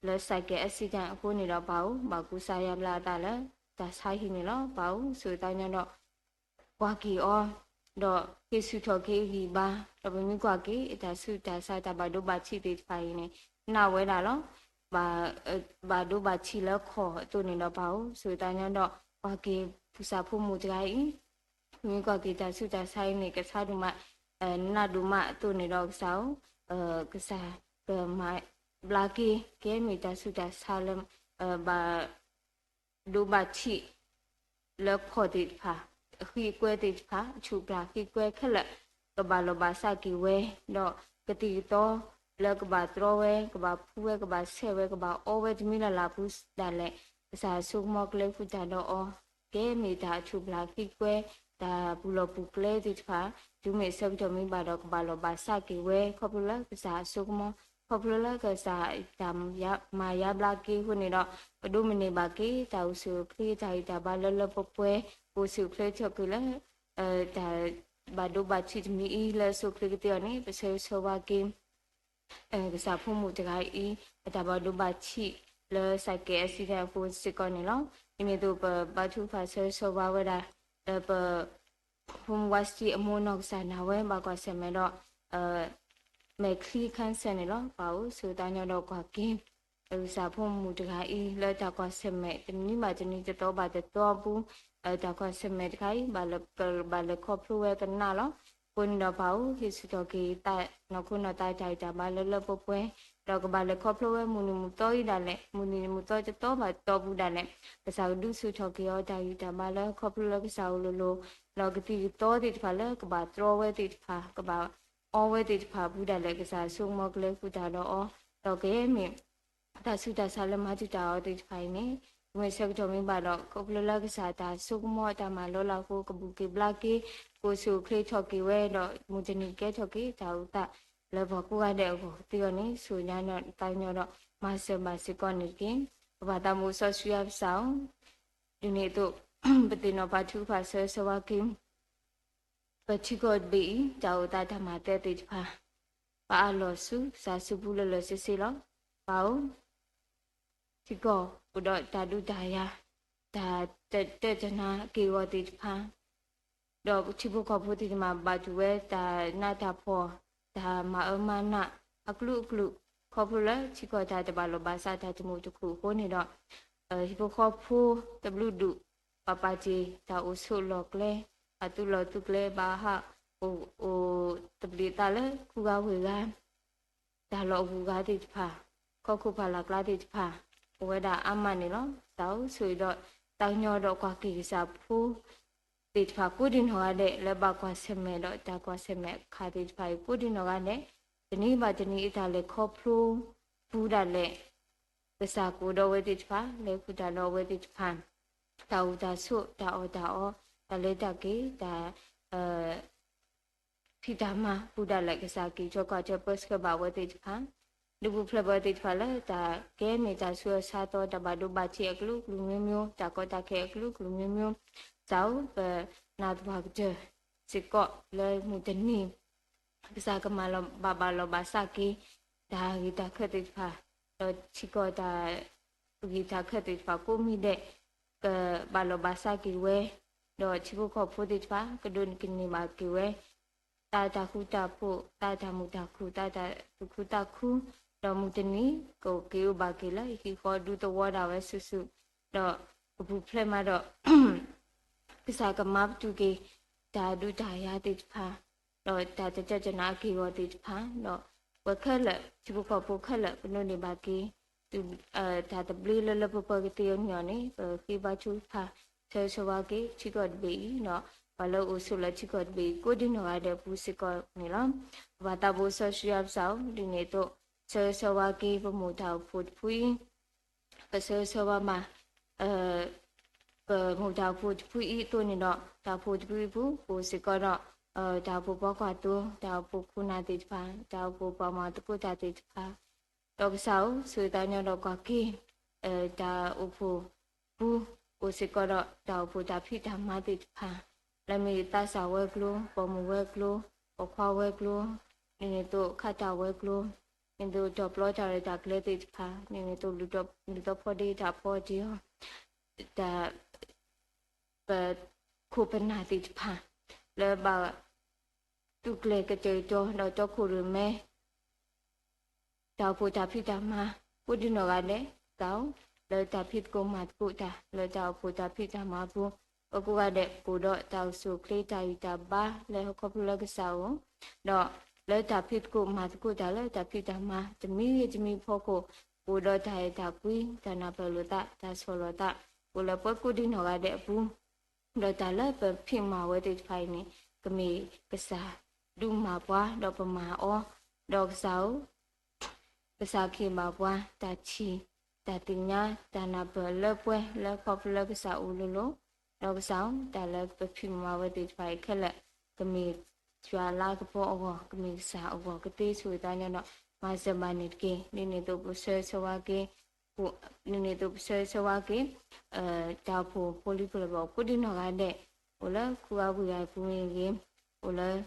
လၢ cycle accident အဃိန့ၣ်ဒီး ပၢ်ဧၢ ဘၣ်ကူစါယါဘျါအသးလၢ တၢ်ဆါဟံၣ်န့ၣ်လီၤ. ပၢ်ဧၢ, ဆိၣ်ဂ့ၤသးကညီၤဒီး ကွၢ်က့ၤအီၤ, ဒီးဟ့ၣ်ဆူၣ်ထီၣ်က့ၤဂံၢ်ဘါ, ဒီးပမ့ၢ်ကွၢ်က့ၤ တၢ်ဆူးတၢ်ဆါ တၢ်ဘၣ်ဒိဘၣ်ထံးသ့ၣ်တဖၣ်အံၤန့ၣ် နာ်ဝဲဒၣ်လီၤ. ဘၣ်ဒိဘၣ်ထံးလၢခီၣ်အသိးန့ၣ်ဒီး ပၢ်ဧၢ, ဆိၣ်ဂ့ၤသးကညီၤဒီး ကွၢ်က့ၤ ပကစၢ်ဖိမုၣ်တဂၤအံၤ မ့ၢ်ကွၢ်က့ၤတၢ်ဆူးတၢ်ဆါအံၤန့ၣ် ကဆါဒိၣ်မး, နးဒိၣ်မးအသိးန့ၣ်ဒီး ကစၢ်ဧၢ, ကစၢ်ကမၤဘျါက့ၤ ကဲမ့ၢ်တၢ်ဆူးတၢ်ဆါလၢ ဘၣ်ဒိဘၣ်ထံး လၢခီၣ်သ့ၣ်တဖၣ်, အဃံအကွဲသ့ၣ်တဖၣ်, အဆူၣ်ပျၢ်ဃံကွဲခဲလၢာ် ကဘၣ်လီၤဘၣ်စးက့ၤဝဲ, ဒီးကသံၣ်ကသီလၢကဘၣ်တြီဝဲ, ကဘၣ်ဖှူဝဲ, ကဘၣ်ဆဲးဝဲ, ကဘၣ်အီဝဲတမံၤလၢ်လၢ်ပူၤဒၣ်လဲာ် ကစၢ်ဆိကမိၣ်ကျဲဃုာ်တၢ်ဒီးအီၤ, ကဲမ့ၢ်တၢ်အဆူၣ်ပျၢ်ဃံကွဲ, တၢ်ပူၤလီၢ်ပူၤကျဲသ့ၣ်တဖၣ်, တုၤမ့ၢ်ဆၢကတီၢ်မ့ၢ်ဘၣ်ဒီး ကဘၣ်လီၤဘၣ်စးက့ၤဝဲ ခီဖျိလၢကစၢ်အဆိကမိၣ်, ခီဖျိလၢကစၢ်တၢ်မၤယါဘျါက့ၤအဃိန့ၣ်ဒီး ပဒိးမုၢ်န့ၢ်ဘၣ်က့ၤ တၢ်အိၣ်ဆူၣ်အိၣ်ချ့ တၢ်ဂံၢ်တၢ်ဘါလၢလၢပှဲၤပှဲၤ, ပအိၣ်ဆူၣ်အိၣ်ချ့ထီၣ်က့ၤလၢ တၢ်ဘၣ်ဒိဘၣ်ထံးတမံၤအံၤ လၢအဆိၣ်ချ့ကသ့အီၤန့ၣ် ပဆၢဂ့ၤဆၢဝါက့ၤ ကစၢ်ဖိမုၣ်တဂၤအံၤ အတၢ်ဘၣ်ဒိဘၣ်ထံးလၢ cycle accident အဃိစ့ၢ်ကီးန့ၣ်လီၤ. ဒ်န့ၣ်အသိး ပဘါထုကဖၣ်ဆၢဂ့ၤဆၢဝါဝဲဒၣ် လၢပ ဖိမုၣ်ဝါစတံအမိၢ်နီၢ်ကစၢ်နာ်ဝဲ ဘၣ်ကွၢ်ဆၢၣ်မဲာ်ဒီး မဲာ်ချံ cancer န့ၣ်လီၤ. ပၢ်ဧၢ, ဆိၣ်ဂ့ၤသးကညီၤဒီးကွၢ်က့ၤ ကစၢ်ဖိမုၣ်တဂၤအံၤ လၢတၢ်ကွၢ်ဆၢၣ်မဲာ် တနံၤဘၣ်တနံၤ တသီဘၣ်တသီအပူၤ, တၢ်ကွၢ်ဆၢၣ်မဲာ်တခါအံၤ ဘၣ်လဲၤခီဖျိဝဲကနၣ်လီၤ. အဃိန့ၣ်ဒီးပၢ်ဧၢ, ဟ့ၣ်ဆူၣ်ထီၣ်က့ၤသးနီၢ်ခိနီၢ်သး တၢ်ဂံၢ်တၢ်ဘါလၢလၢပှဲၤပှဲၤ, ဒီးကဘၣ်လဲၤခီဖျိဝဲမုၢ်နံၤမုၢ်သီအံၤဒၣ်လဲာ်, မုၢ်နံၤမုၢ်သီတသီဘၣ်တသီပူၤဒၣ်လဲာ်, ကစၢ်ကဒုးဆူၣ်ထီၣ်က့ၤအီၤ တၢ်ဂံၢ်တၢ်ဘါလၢခီဖျိလၢကစၢ်အလိၤလိၤ, ဒီးကသံၣ်ကသီသ့ၣ်တဖၣ်လၢကဘၣ်တြီဝဲသ့ၣ်တဖၣ်, ကဘၣ်အီဝဲသ့ၣ်တဖၣ်အပူၤဒၣ်လဲာ် ကစၢ်ဆိကမိၣ်ကျဲဃုာ်တၢ်ဒီးအီၤ, ဒီးကယဲၢ်မ့ၢ် တၢ်ဆူးတၢ်ဆါလၢမၤတံာ်တာ်အီၤသ့ၣ်တဖၣ်အံၤန့ၣ် မ့ၢ်ဆၢကတီၢ်မ့ၢ်ဘၣ်ဒီး ခီဖျိလၢကစၢ်တၢ်ဆိကမိၣ်တၢ်မၤလိလၢအဃိ ကဘူၣ်က့ၤဘျါက့ၤ, ကအိၣ်ဆူၣ်အိၣ်ချ့ထီၣ်က့ၤဝဲဒီး မုၢ်တနံၤကဲထီၣ်က့ၤတၢ်အိၣ်သးလၢပှၤကိးဂၤဒဲးအဂီၢ်သ့အီၤန့ၣ် ဆိၣ်ဂ့ၤသးကညီၤဒီးမၤစၢၤဘၣ်စ့ၢ်ကီးန့ၣ်တက့ၢ်. ပဘၣ်သးမူစီဆှံယွၤပစၢ်ဧၢ, ဒ်န့ၣ်အသိး ပသ့ၣ်နီၣ်ပာ်ထုကဖၣ်ဆၢဂ့ၤဆၢဝါက့ၤ ပထံကီၢ်တဘ့ၣ်အံၤ တၢ်အိၣ်သးတၢ်မၤသဲသ့ၣ်တဖၣ် ပအးလီၤဆူကစၢ်စုပူၤလၢလၢဆ့ဆ့လီၤ. ပၢ်ဧၢ, ထံကီၢ်အိၣ်ဒီးတၢ်ဒုးတၢ်ယၤ, တၢ်တတၢၢ်တနါက့ၢ်ဂီၤသ့ၣ်တဖၣ်, ဒီးထံဖိကီၢ်ဖိသ့ၣ်တဖၣ်ဘၣ်တူၢ်ဝဲ တၢ်နးတၢ်ဖှီၣ်, တၢ်မၤအၢမၤနးအကလုာ်ကလုာ်, ခီဖျိလၢထံကီၢ်တၢ်တဘၣ်လီၢ်ဘၣ်စး တၢ်တမုာ်တခုၣ်အဃိန့ၣ်ဒီး ဟံၣ်ဖိဃီဖိတဘျုးဒူၣ် ပပာ်တ့ၢ်တၢ်အိၣ်ဆိးလီၢ်ကျဲ, အသူၣ်လီၢ်သူကျဲ ဘၣ်ဟးအိၣ်သဘျ့းသးလၢခူဂၤဝ့ၢ်ဂၤ, တၢ်လီၢ်အဂုၤအဂၤသ့ၣ်တဖၣ်, ခီခိၣ်ဖးလၢ်ကျါသ့ၣ်တဖၣ် အိၣ်ဝဲဒၣ်အါမးန့ၣ်လီၤ. တၢ်အိၣ်ဆိးဒီးသးကညီၤဒီးကွၢ်က့ၤကစၢ်ဖိသ့ၣ်တဖၣ် ကိးဒံနီၢ်ဂၤဒဲး လၢဘၣ်ကွၢ်ဆၢၣ်မဲာ်ဒီးတၢ်ကွၢ်ဆၢၣ်မဲာ်အခါသ့ၣ်တဖၣ်အံၤ ကိးဒံနီၢ်ဂၤဒဲး, တနံၤဘၣ်တနံၤအတၢ်လဲၤခီဖျိပူၤဒၣ်လဲာ် ကစၢ်ကအိၣ်ဒီးအဝဲသ့ၣ်တဖၣ်, လဲၤဃုာ်တၢ်ဒီးအဝဲသ့ၣ်တဖၣ်, တၢ်အိၣ်တၢ်ဆိး တၢ်အီၣ်တၢ်အီ, တၢ်လဲၤတၢ်က့ၤ, တၢ် ဖံးတၢ်မၤပူၤဒၣ်လဲာ် ကစၢ်က့ၤထီၣ်ကွၢ်ထွဲပၢဆှၢဘၣ်ဝဲသ့ၣ်တဖၣ်, ဒုးပူၤဖျဲးဘၣ်ဝဲသ့ၣ်တဖၣ်လၢ တၢ်ကဲမ့ၢ်တၢ်ဆူးအဆါသီ တၢ်ဘၣ်ဒိဘၣ်ထံးအကလုာ်ကလုာ်မျိုးမျိုး, တၢ်ကီတၢ်ခဲအကလုာ်ကလုာ်မျိုးမျိုး, ကစၢ်ဧၢ, ပနာ်သပှၢ်ကတၢၢ်စ့ၢ်ကီးလၢမုၢ်တနံၤ ကစၢ်ကမၤလီၤဘၣ်ဘၣ်လီၤဘၣ်စးက့ၤ တၢ်ဂ့ၢ်တၢ်ခၢၣ်သ့ၣ်တဖၣ်, ဒီးထံကီၢ်တၢ်ဂ့ၢ်တၢ်ခၢၣ်သ့ၣ်တဖၣ်ကိးမံၤဒဲး ကဘၣ်လီၤဘၣ်စးက့ၤဝဲ, ဒီးထံဖိကီၢ်ဖိသ့ၣ်တဖၣ် ကဒိးန့ၢ်ကန့ၢ်ဘၣ်က့ၤဝဲ သးတၢ်ဃူတၢ်ဖိး, သးတၢ်မုာ်တၢ်ခုၣ်, သးတၢ်သူၣ်ခုသးခု, ဒီးမုၢ်တနံၤ ကက့ၤအိၣ်ဘၣ်က့ၤလၢဟံၣ်ဃီဒူသဝီဒၣ်ဝဲစုာ်စုာ်, ဒီးကပူၤဖျဲးမးဒီး ကစၢ်ကမၤပတုာ်က့ၤ တၢ်ဒုးတၢ်ယၤသ့ၣ်တဖၣ်, ဒီးတၢ်တတၢၢ်တနါအက့ၢ်အဂီၤသ့ၣ်တဖၣ်, ဒီးပဝဲခဲလၢာ် ထံဖိကီၢ်ဖိခဲလၢာ် ပဒိးန့ၢ်ဘၣ်က့ၤ တၢ်သဘျ့လၢလၢပှဲၤပှဲၤကသ့အီၤန့ၣ်အီၤန့ၣ် ပဃ့ဘါထုကဖၣ် ဆၢဂ့ၤဆၢဝါက့ၤ ထံကီၢ်တဘ့ၣ်အံၤ ဒီးပှၤလၢအအိၣ်ဆိးလၢထံကီၢ်တဘ့ၣ်အံၤ ကိးဒံနီၢ်ဂၤဒဲးအပူၤစ့ၢ်ကီးန့ၣ်လီၤ. ပဘၣ်သးဘိစီဆှံယွၤပစၢ်ဧၢ, ဒ်န့ၣ်အသိး ဆၢဂ့ၤဆၢဝါက့ၤ ပမိၢ်တၢ်အိၣ်ဖှိၣ်တဖုအံၤ ပဆၢဂ့ၤဆၢဝါဘၣ် ပမိၢ်တၢ်အိၣ်ဖှိၣ်တဖုအံၤအသိးန့ၣ်ဒီး တၢ်အိၣ်ဖှိၣ်တဖုအံၤအပူၤ ပအိၣ်စ့ၢ်ကီးဒီး တၢ်အိၣ်ဖှိၣ်ပိာ်ခွါသိ တၢ်အိၣ်ဖှိၣ်ခိၣ်နၢ်သ့ၣ်တဖၣ်, တၢ်အိၣ်ဖှိၣ်ပှၤမၤသကိးတၢ်သ့ၣ်တဖၣ်, ဒီးကစၢ်ဧၢ, ဆိၣ်ဂ့ၤသးကညီၤဒီးကွၢ်က့ၤ တၢ်အိၣ်ဖှိၣ်ပူၤ အိၣ်စ့ၢ်ကီးဒီး တၢ်အိၣ်ဖှိၣ်တၢ်ဖံးတၢ်မၤသ့ၣ်တဖၣ်, လၢမ့ၢ်သးစၢ်ဝဲၤကျိၤ, ပိာ်မုၣ်ဝဲၤကျိၤ, ပိာ်ခွါဝဲၤကျိၤ, ဒ်န့ၣ်အသိးခးတၢ်ဝဲၤကျိၤ, ဒ်န့ၣ်အသိးတီၤပျီတၢ်ရဲၣ်တၢ်ကျဲၤသ့ၣ်တဖၣ်, ဒ်န့ၣ်အသိးလူၤသီဖီဒ့တၢ်ဖီတ့ၢ်အီၤ, တၢ် ပခိၣ်ပနၢ်သ့ၣ်တဖၣ် လၢဘၣ် သူၣ်ကျဲၤကတဲာ်ကတီၤဒီးတီခိၣ်ရိၣ်မဲ တၢ်အိၣ်ဖှိၣ်တၢ်ဖံးတၢ်မၤ ကိးဒံနီၢ်ဂၤဒဲး ကစၢ်ဧၢ, လၢတၢ်ဖံးသကိးမၤသကိးတၢ် လၢတၢ်အိၣ်ဖှိၣ်တၢ်ဖံးတၢ်မၤအပူၤ ပကိးဂၤဒဲး ကအိၣ်ဒီးတၢ်အိၣ်ဆူၣ်အိၣ်ချ့ တၢ်ဂံၢ်တၢ်ဘါလၢဟီၣ်ခိၣ်ဖျၢၣ်လၢကစၢ်အအိၣ်, ဒီးလၢတၢ်ဖံးသကိးမၤသကိးတၢ်လၢတၢ်ဖံးတၢ်မၤ တမံၤဂ့ၤတမံၤအဖီခိၣ် ကအိၣ်ဒီးတၢ်အဲၣ်တၢ်ကွံ တၢ်နၢ်ပၢၢ်လိာ်သး တၢ်ဆီၣ်လီၤသး အိၣ်လၢပှဲၤကိးဒံနီၢ်ဂၤဒဲးအပူၤ ဒီးတၢ်လၢပဖံးမၤဝဲသ့ၣ်တဖၣ်အံၤန့ၣ် ကမ့ၢ်ကစၢ်ဒုးမၤပှၤ ဒီးပမၤအီၤ, ဒီးကစၢ်ဧၢ ကစၢ်ခ့ဘၣ်ပှၤ တၢ်ထံၣ် တၢ်သ့ၣ်ညါ တၢ်နၢ်ပၢၢ်လၢပှဲၤလၢဟီၣ်ခိၣ်ဖျၢၣ်လၢကစၢ်အအိၣ်လိၤလိၤ, ဒီးကစၢ်ဧၢ တၢ်လၢပဖံးမၤဝဲသ့ၣ်တဖၣ်အံၤခဲလၢာ် ကမ့ၢ်ယွၤလၤကပီၤအဂီၢ် ကမ့ၢ်ကစၢ်အဂီၢ်ကသ့ဆိၣ်ဂ့ၤသးညီဒီး မၤစၢၤဘၣ်န့ၣ်တက့ၢ်. ဒ်န့ၣ်အသိးပဆၢဂ့ၤဆၢဝါက့ၤ ဒ်န့ၣ်အသိးပဆၢဂ့ၤဆၢဝါက့ၤ တၢ်အိၣ်ဖှိၣ်ဖိလံၤဖိလံၤဘၣ် ကိးဒံနီၢ်ဂၤဒဲး အိၣ်လၢခူအပူၤယွၤအပူၤမ့ၢ်ဂ့ၤ, အိၣ်လၢ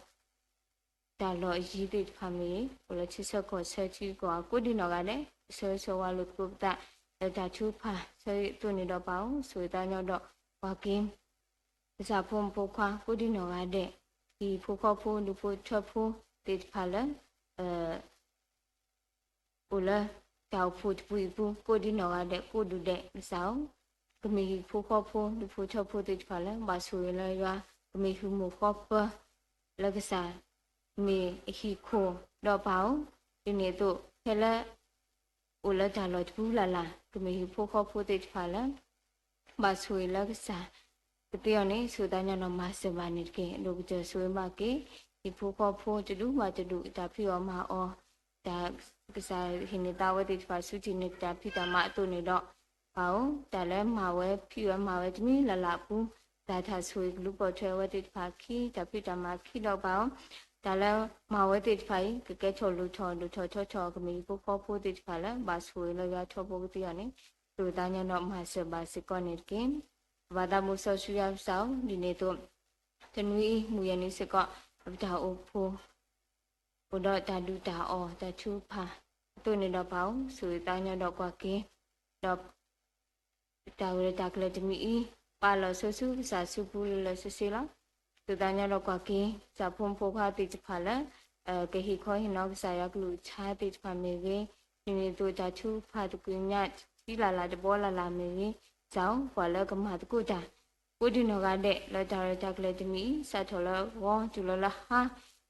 တၢ်လီၢ်အယံၤသ့ၣ်တဖၣ်မ့ၢ်ဂ့ၤ, အိၣ်လၢထံဆၢကီၢ်ဆၢထံဂုၤကီၢ်ဂၤ ကိးဒံနီၢ်ဂၤဒဲး ပဆၢဂ့ၤဆၢဝါလိာ်သကိးပသး လၢတၢ်ထုကဖၣ်ဆၢဂ့ၤအသိးန့ၣ်ဒီးပၢ်ဧၢ ဆိၣ်ဂ့ၤသးညီဒီး ကွၢ်က့ၤ ကစၢ်ဖိမုၣ်ဖိခွါ ကိးဒံနီၢ်ဂၤဒဲး, ဟံၣ်ဖိဃီဖိဒူၣ်ဖိထၢဖိသ့ၣ်တဖၣ်လၢ အိၣ်လၢ တၢ်အိၣ်ဖှိၣ်တပူၤအံၤပူၤ ကိးဒံနီၢ်ဂၤဒဲး ကိးဒူၣ်ဒဲးကစၢ်ဧၢ, ကမ့ၢ်ဟံၣ်ဖိဃီဖိဒူၣ်ဖိထၢဖိသ့ၣ်တဖၣ်လၢ ဘၣ်ဆိၣ်ဂ့ၤလၢယွၤ ကမ့ၢ်ဟံၣ်မုာ်ဃီပၢၤ လၢကစၢ် မ့ၢ်အဟံၣ်ခိၣ်ဒီးပၢ်ဧၢ, ဒ်န့ၣ်အသိး ဖဲလၢ အိၣ်လၢတၢ်လီၢ်တပူၤလၢ်လၢ် ကမ့ၢ်ဟံၣ်ဖိဃီဖိသ့ၣ်တဖၣ်လၢ ဘၣ်ဆိၣ်ဂ့ၤလၢကစၢ် ကသ့အီၤန့ၣ် ဆိၣ်ဂ့ၤသးညီဒီးမၤစၢၤဘၣ်န့ၣ်တက့ၢ်. အဒိၣ်ကတၢၢ်ဆိၣ်ဂ့ၤဘၣ်က့ၤ ဟံၣ်ဖိဃီဖိတဒူၣ်ဘၣ်တဒူၣ် တၢ်ဖံးအီၣ်မၤအီၣ် တၢ်ကစၢ်ဟ့ၣ်န့ၢ်သးဝဲသ့ၣ်တဖၣ် ဆူထံၣ်န့ၢ်တၢ်ဖံးတၢ်မၤအသိးန့ၣ်ဒီး ပၢ်ဧၢ, တၢ်လၢမၤဝဲဖံးဝဲမၤဝဲတမံၤလၢ်လၢ်အပူၤ တၢ်တၢ်ဆိၣ်ဂ့ၤကလူၤပိာ်ထွဲဝဲသ့ၣ်တဖၣ်အခံ တၢ်ဖံးတၢ်မၤအခံဒီးပၢ်ဧၢ, တၢ်လၢမၤဝဲသ့ၣ်တဖၣ်အံၤ ကကဲထီၣ်လိၣ်ထီၣ်ဒိၣ်ထီၣ်ထီထီၣ် ကမ့ၢ်ဟံၣ်ဖိဃီဖိသ့ၣ်တဖၣ်လၢ ဘၣ်ဆိၣ်ဂ့ၤလၢယွၤထီဘိကသ့အီၤန့ၣ် ဆိၣ်ဂ့ၤသးညီဒီးမၤစၢၤဘၣ်စ့ၢ်ကီးန့ၣ်တက့ၢ်. ပဘၣ်သးမူစီဆှံယွၤကစၢ်ဧၢ, ဒ်န့ၣ်အသိး တနွံအံၤ မုၢ်ယဲၢ်နံၤစ့ၢ်ကီး ပတၢ်အိၣ်ဖှိၣ် အိၣ်ဒီးတၢ်ဒုးတၢ်အီၣ်တၢ်ထုကဖၣ်အသိးန့ၣ်ဒီးပၢ်ဧၢ, ဆိၣ်ဂ့ၤသးညီဒီးကွၢ်က့ၤ ဒီး တၢ်ဂ့ၢ်တၢ်ကျိၤတမံၤအံၤ ပာ်လီၤဆိဆူကစၢ်အစုပူၤလၢလၢဆ့ဆ့လီၤ. ဆိၣ်ဂ့ၤသးညီဒီးကွၢ်က့ၤ ကစၢ်ဖိမုၣ်ဖိခွါသ့ၣ်တဖၣ်လၢ ကဟ့ၣ်ခီဟ့ၣ်နီၤကစၢ်ယွၤကလုၢ်ကထါသ့ၣ်တဖၣ်မ့ၢ်ဂ့ၤ, ဒ်န့ၣ်အသိးတၢ်ထုကဖၣ်သကွံာ်ညါ ထံလၢ်လၢ်တဘီလၢ်လၢ်မ့ၢ်ဂ့ၤ, ကစၢ်ဧၢ ပှၤလၢကမၤသကိးတၢ် ကိးဒံနီၢ်ဂၤဒဲး လၢတၢ်ရဲၣ်တၢ်ကျဲၤတမံၤအံၤ စးထီၣ်လၢဂီၤတုၤလီၤလၢဟါ,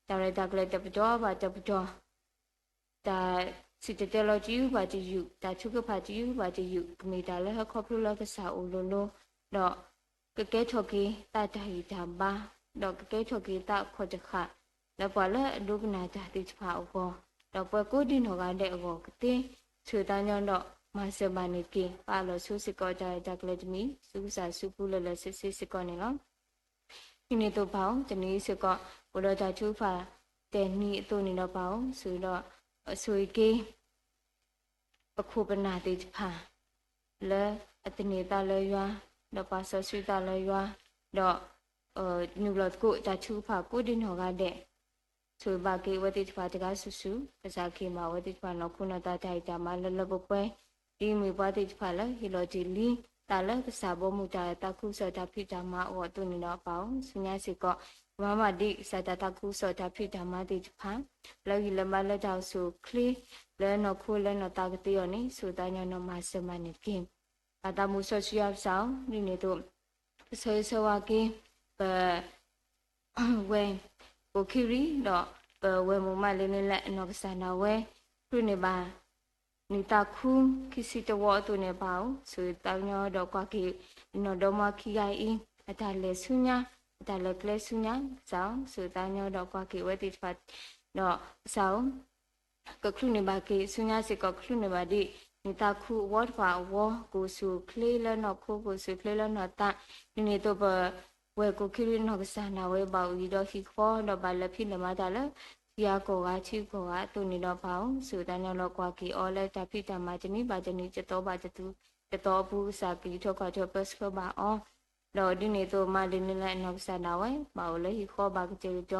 တၢ်ရဲၣ်တၢ်ကျဲၤတပတီၢ်ဘၣ်တပတီၢ် တၢ်စံၣ်တဲၤတဲလီၤတယုၢ်ဘၣ်တယုၢ်, တၢ်ထုကဖၣ်တယုၢ်ဘၣ်တယုၢ်, ကမ့ၢ်တၢ်လၢဟီၣ်ခိၣ်ဖျိလၢကစၢ်အိၣ်လိၤလိၤ, ဒီးကကဲထီၣ်က့ၤသးတၢ်ဂံၢ်တၢ်ဘါ, ဒီးကကဲထီၣ်က့ၤသးအခီၣ်တဃာ် လၢပှၤလၢအဒိကနၣ်တၢ်သ့ၣ်တဖၣ်အဂီၢ်, ဒီးပှၤကိးဒံနီၢ်ဂၤဒဲးအဂီၢ်ကသ့, ဆိၣ်ဂ့ၤသးညီဒီးမၤစၢၤဘၣ်န့ၣ်တက့ၢ်. ပာ်လီၤဆိစ့ၢ်ကီးတၢ်ရဲၣ်တၢ်ကျဲၤတမံၤ ဆူကစၢ်အစုပူၤလၢလၢဆ့ဆ့စ့ၢ်ကီးန့ၣ်လီၤ. ဒ်န့ၣ်အသိးပၢ်ဧၢ, တနံၤအံၤစ့ၢ်ကီး အိၣ်ဒီးတၢ်ထုကဖၣ်တဲာ်နံၤအသိးန့ၣ်ဒီးပၢ်ဧၢ, ဆိၣ်ဂ့ၤဒီး ဆိၣ်ဂ့ၤက့ၤ ပခိၣ်ပနၢ်သ့ၣ်တဖၣ် လၢအသန့ၤသးလၢယွၤ, ဒီးပာ်စီဆှံသးလၢယွၤ, ဒီး နုာ်လီၤသကိးတၢ်ထုကဖၣ်ကိးဒံနီၢ်ဂၤဒဲး, ဆိၣ်ဂ့ၤဘၣ်က့ၤအဝဲသ့ၣ်တဖၣ်တဂၤစုာ်စုာ်, ကစၢ်ခ့မၤဝဲသ့ၣ်တဖၣ်နီၢ်ခိနီၢ်သးတၢ်ဟ့ၣ်တၢ်မၤလၢလၢပှဲၤပှဲၤ, ဒ်အမ့ၢ်ပှၤသ့ၣ်တဖၣ်လၢဟ့ၣ်လီၤတ့ၢ်လံ သးလၢကစၢ်ဘီမုၢ်တၢ်သးခုကစီၣ်တၢ်ဖံးတၢ်မၤအဂီၢ်အသိးန့ၣ်ဒီးပၢ်ဧၢ, ဆူညါစ့ၢ်ကီး ကမၤမၤဒံးကစၢ်တၢ်သးခုကစီၣ်တၢ်ဖံးတၢ်မၤသ့ၣ်တဖၣ် လၢဂံၢ်လၢဘါလၢတၢ်အိၣ်ဆူၣ်အိၣ်ချ့ လၢနီၢ်ခိလၢနီၢ်သးကသ့အီၤန့ၣ် ဆိၣ်ဂ့ၤသးညီနီၢ်မၤစၢၤမၤန့ၣ်တက့ၢ်. ပၢ်သးမူစီဆှံယွၤကစၢ်ဧၢ, ဒ်န့ၣ်အသိး ပဆၢဂ့ၤဆၢဝါက့ၤ ပ ဝဲၢ်ကိၣ်ခံရံၣ် ဒီးပဝဲၢ်မိၢ်မးလ့န့ၣ်လၢအနီၢ်ကစၢ်ဒၣ်ဝဲ ချုးန့ၢ်ဘၣ် နံၣ်သးခုခံဆံတဝီအသိးန့ၣ်ပၢ်ဧၢ, ဆိၣ်ဂ့ၤသးညီဒီးကွၢ်က့ၤ နီၢ်ဒီမါခံဂၤအံၤ အတၢ်လဲၤဆူညါ အတၢ်လဲၤကျဲဆူညါ ကစၢ်ဧၢ, ဆိၣ်ဂ့ၤသးညီဒီးကွၢ်က့ၤအဝဲသ့ၣ်တဖၣ် ဒီးကစၢ်ဧၢ ကချုးန့ၢ်ဘၣ်က့ၤဆူညါစ့ၢ်ကီး ကချုးန့ၢ်ဘၣ်ဒံး နံၣ်သးခုအဝီတဖၣ်အဝီ ကအိၣ်ဆူၣ်အိၣ်ချ့လၢနီၢ်ခိ ကအိၣ်ဆူၣ်အိၣ်ချ့လၢနီၢ်သး, ဒ်န့ၣ်အသိးပ ဝဲၢ်ကိၣ်ခံရံၣ်နီၢ်ကစၢ်ဒၣ်ဝဲ ဘၣ်အိၣ်အံၤဒီးဟံၣ်ဃီ ဒီးဘၣ်လဲၤဖံးလဲၤမၤတၢ်လၢ ထံဂၤကီၢ်ဂၤထံဂၤကီၢ်ဂၤအသိးန့ၣ်ဒီးပၢ်ဧၢ, ဆိၣ်ဂ့ၤသးညီလီၤကွၢ်က့ၤအီၤလၢတၢ်ဖံးတၢ်မၤတနံၤဘၣ်တနံၤ တသီဘၣ်တသီအပူၤ ကစၢ်ကယူးထီၣ်ကွၢ်ထီၣ်ပၢဆှၢဘၣ်အီၤ ဒီးဒ်န့ၣ်အသိးမးလ့န့ၣ်လၢအနီၢ်ကစၢ်ဒၣ်ဝဲ ဘၣ်အိၣ်လၢဟံၣ်ဃီဘၣ်ကတဲာ်ကတီၤ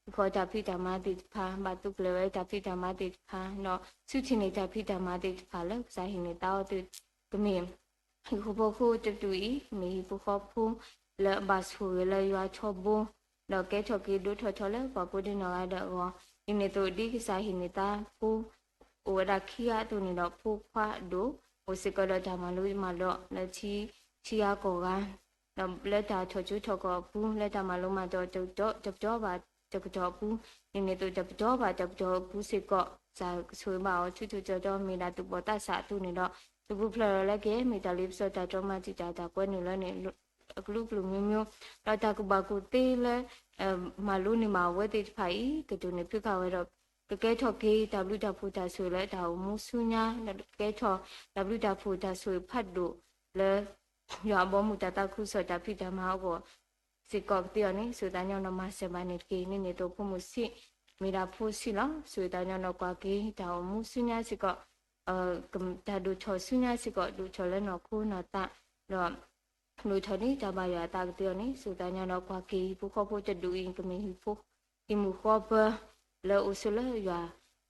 ဟံၣ်ဃီတၢ်ဖံးတၢ်မၤသ့ၣ်တဖၣ် ဘၣ်သူၣ်ကျဲၤဝဲတၢ်ဖံးတၢ်မၤသ့ၣ်တဖၣ် ဒီးဆူထံၣ်န့ၢ်တၢ်ဖံးတၢ်မၤသ့ၣ်တဖၣ်လၢကစၢ်ဟ့ၣ်န့ၢ်သးအီၤသ့ၣ် ကမ့ၢ် ဟံၣ်ဖိဃီဖိတဒူၣ်အံၤ ကမ့ၢ်ဟံၣ်ဖိဃီဖိ လၢ လၢအဘၣ်ဆိၣ်ဂ့ၤလၢယွၤထီဘိ, ဒီးကဲထီၣ်က့ၤဒိၣ်ထီၣ်ထီလၢပှၤကိးဒံနီၢ်ဂၤဒဲးအဂီၢ်, ဒ်န့ၣ်အသိးဒ်ကစၢ်ဟ့ၣ်န့ၢ်သးဖိ အိၣ်ဝဲဒၣ်ခံဂၤအသိးန့ၣ်ဒီး ဖိခွါအဒိၣ် အိၣ်စ့ၢ်ကီးဒီးတၢ်မၤလိမၤဒိးလၢထံ ခံဂၤကီၢ်ဂၤ, ဒီးလၢတၢ်ထီၣ်ကၠိထီၣ်ကီၢ်အပူၤ, လၢတၢ်မၤလိမၤဒိးတကတီၢ်ဘၣ်တကတီၢ်အပူၤ, ဒ်န့ၣ်အသိးတကတီၢ်ဘၣ်တကတီၢ်အပူၤစ့ၢ်ကီး ကစၢ်ကဆိၣ်ဂ့ၤဘၣ်အီၤ ထူထူတီတီမ့ၢ်ဒၣ်သူၣ်ဘီၣ်သးစၢ်အသိးန့ၣ်ဒီး သုးပူၤဖျဲးလီၤလၢကဟဲမ့ၢ်တၢ်လ့ပစီတၢ်တြီမၤတံာ်တာ်တၢ်ကွဲနုာ်လၢန့ၣ် အကလုာ်ကလုာ်မံၤမံၤ, ဒီးတၢ်ကူၣ်ဘၣ်ကူၣ်သ့လၢ မၤလိန့ၢ်ဘၣ်အဝဲသ့ၣ်တဖၣ်အံၤ ကတိၤန့ၢ်ဖုခါဝဲဒီး ကကဲထီၣ်က့ၤတၢ်ဘျုးတၢ်ဖှိၣ်တၢ်ဆိၣ်ဂ့ၤလၢတၢ်အိၣ်မူဆူညါ, ဒီးကကဲထီၣ်တၢ်ဘျုးတၢ်ဖှိၣ်တၢ်ဆိၣ်ဂ့ၤဖးဒိၣ်လၢ ယွၤအဘီအမုၢ်တၢ်သးခုကစီၣ်တၢ်ဖံးတၢ်မၤအဂီၢ် စ့ၢ်ကီးကသ့အီၤန့ၣ် ဆိၣ်ဂ့ၤသးညီဒီးမၤစၢၤဘၣ်န့ၣ်တက့ၢ်. ဒ်န့ၣ်အသိးဖိမုၣ်ဆံး မ့ၢ်ဒၣ်ဖိဆံးလီၤ. ဆိၣ်ဂ့ၤသးညီဒီးကွၢ်က့ၤတၢ်အိၣ်မူဆူညါစ့ၢ်ကီး တၢ်ဒိၣ်ထီၣ်ဆူညါစ့ၢ်ကီး ဒိၣ်ထီၣ်လၢနီၢ်ခိနီၢ်သး ဒီး ဒိၣ်ထီၣ်န့ၣ်တၢ်ဘၣ်ယွၤအသးကသ့အီၤန့ၣ် ဆိၣ်ဂ့ၤသးညီဒီးကွၢ်က့ၤဟံၣ်ဖိဃီဖိတဒူၣ်အံၤ ကမ့ၢ်ဟံၣ်ဖိ ဟံၣ်မုၢ်ဃီပၢ လၢအိၣ်ဆိးလၢယွၤ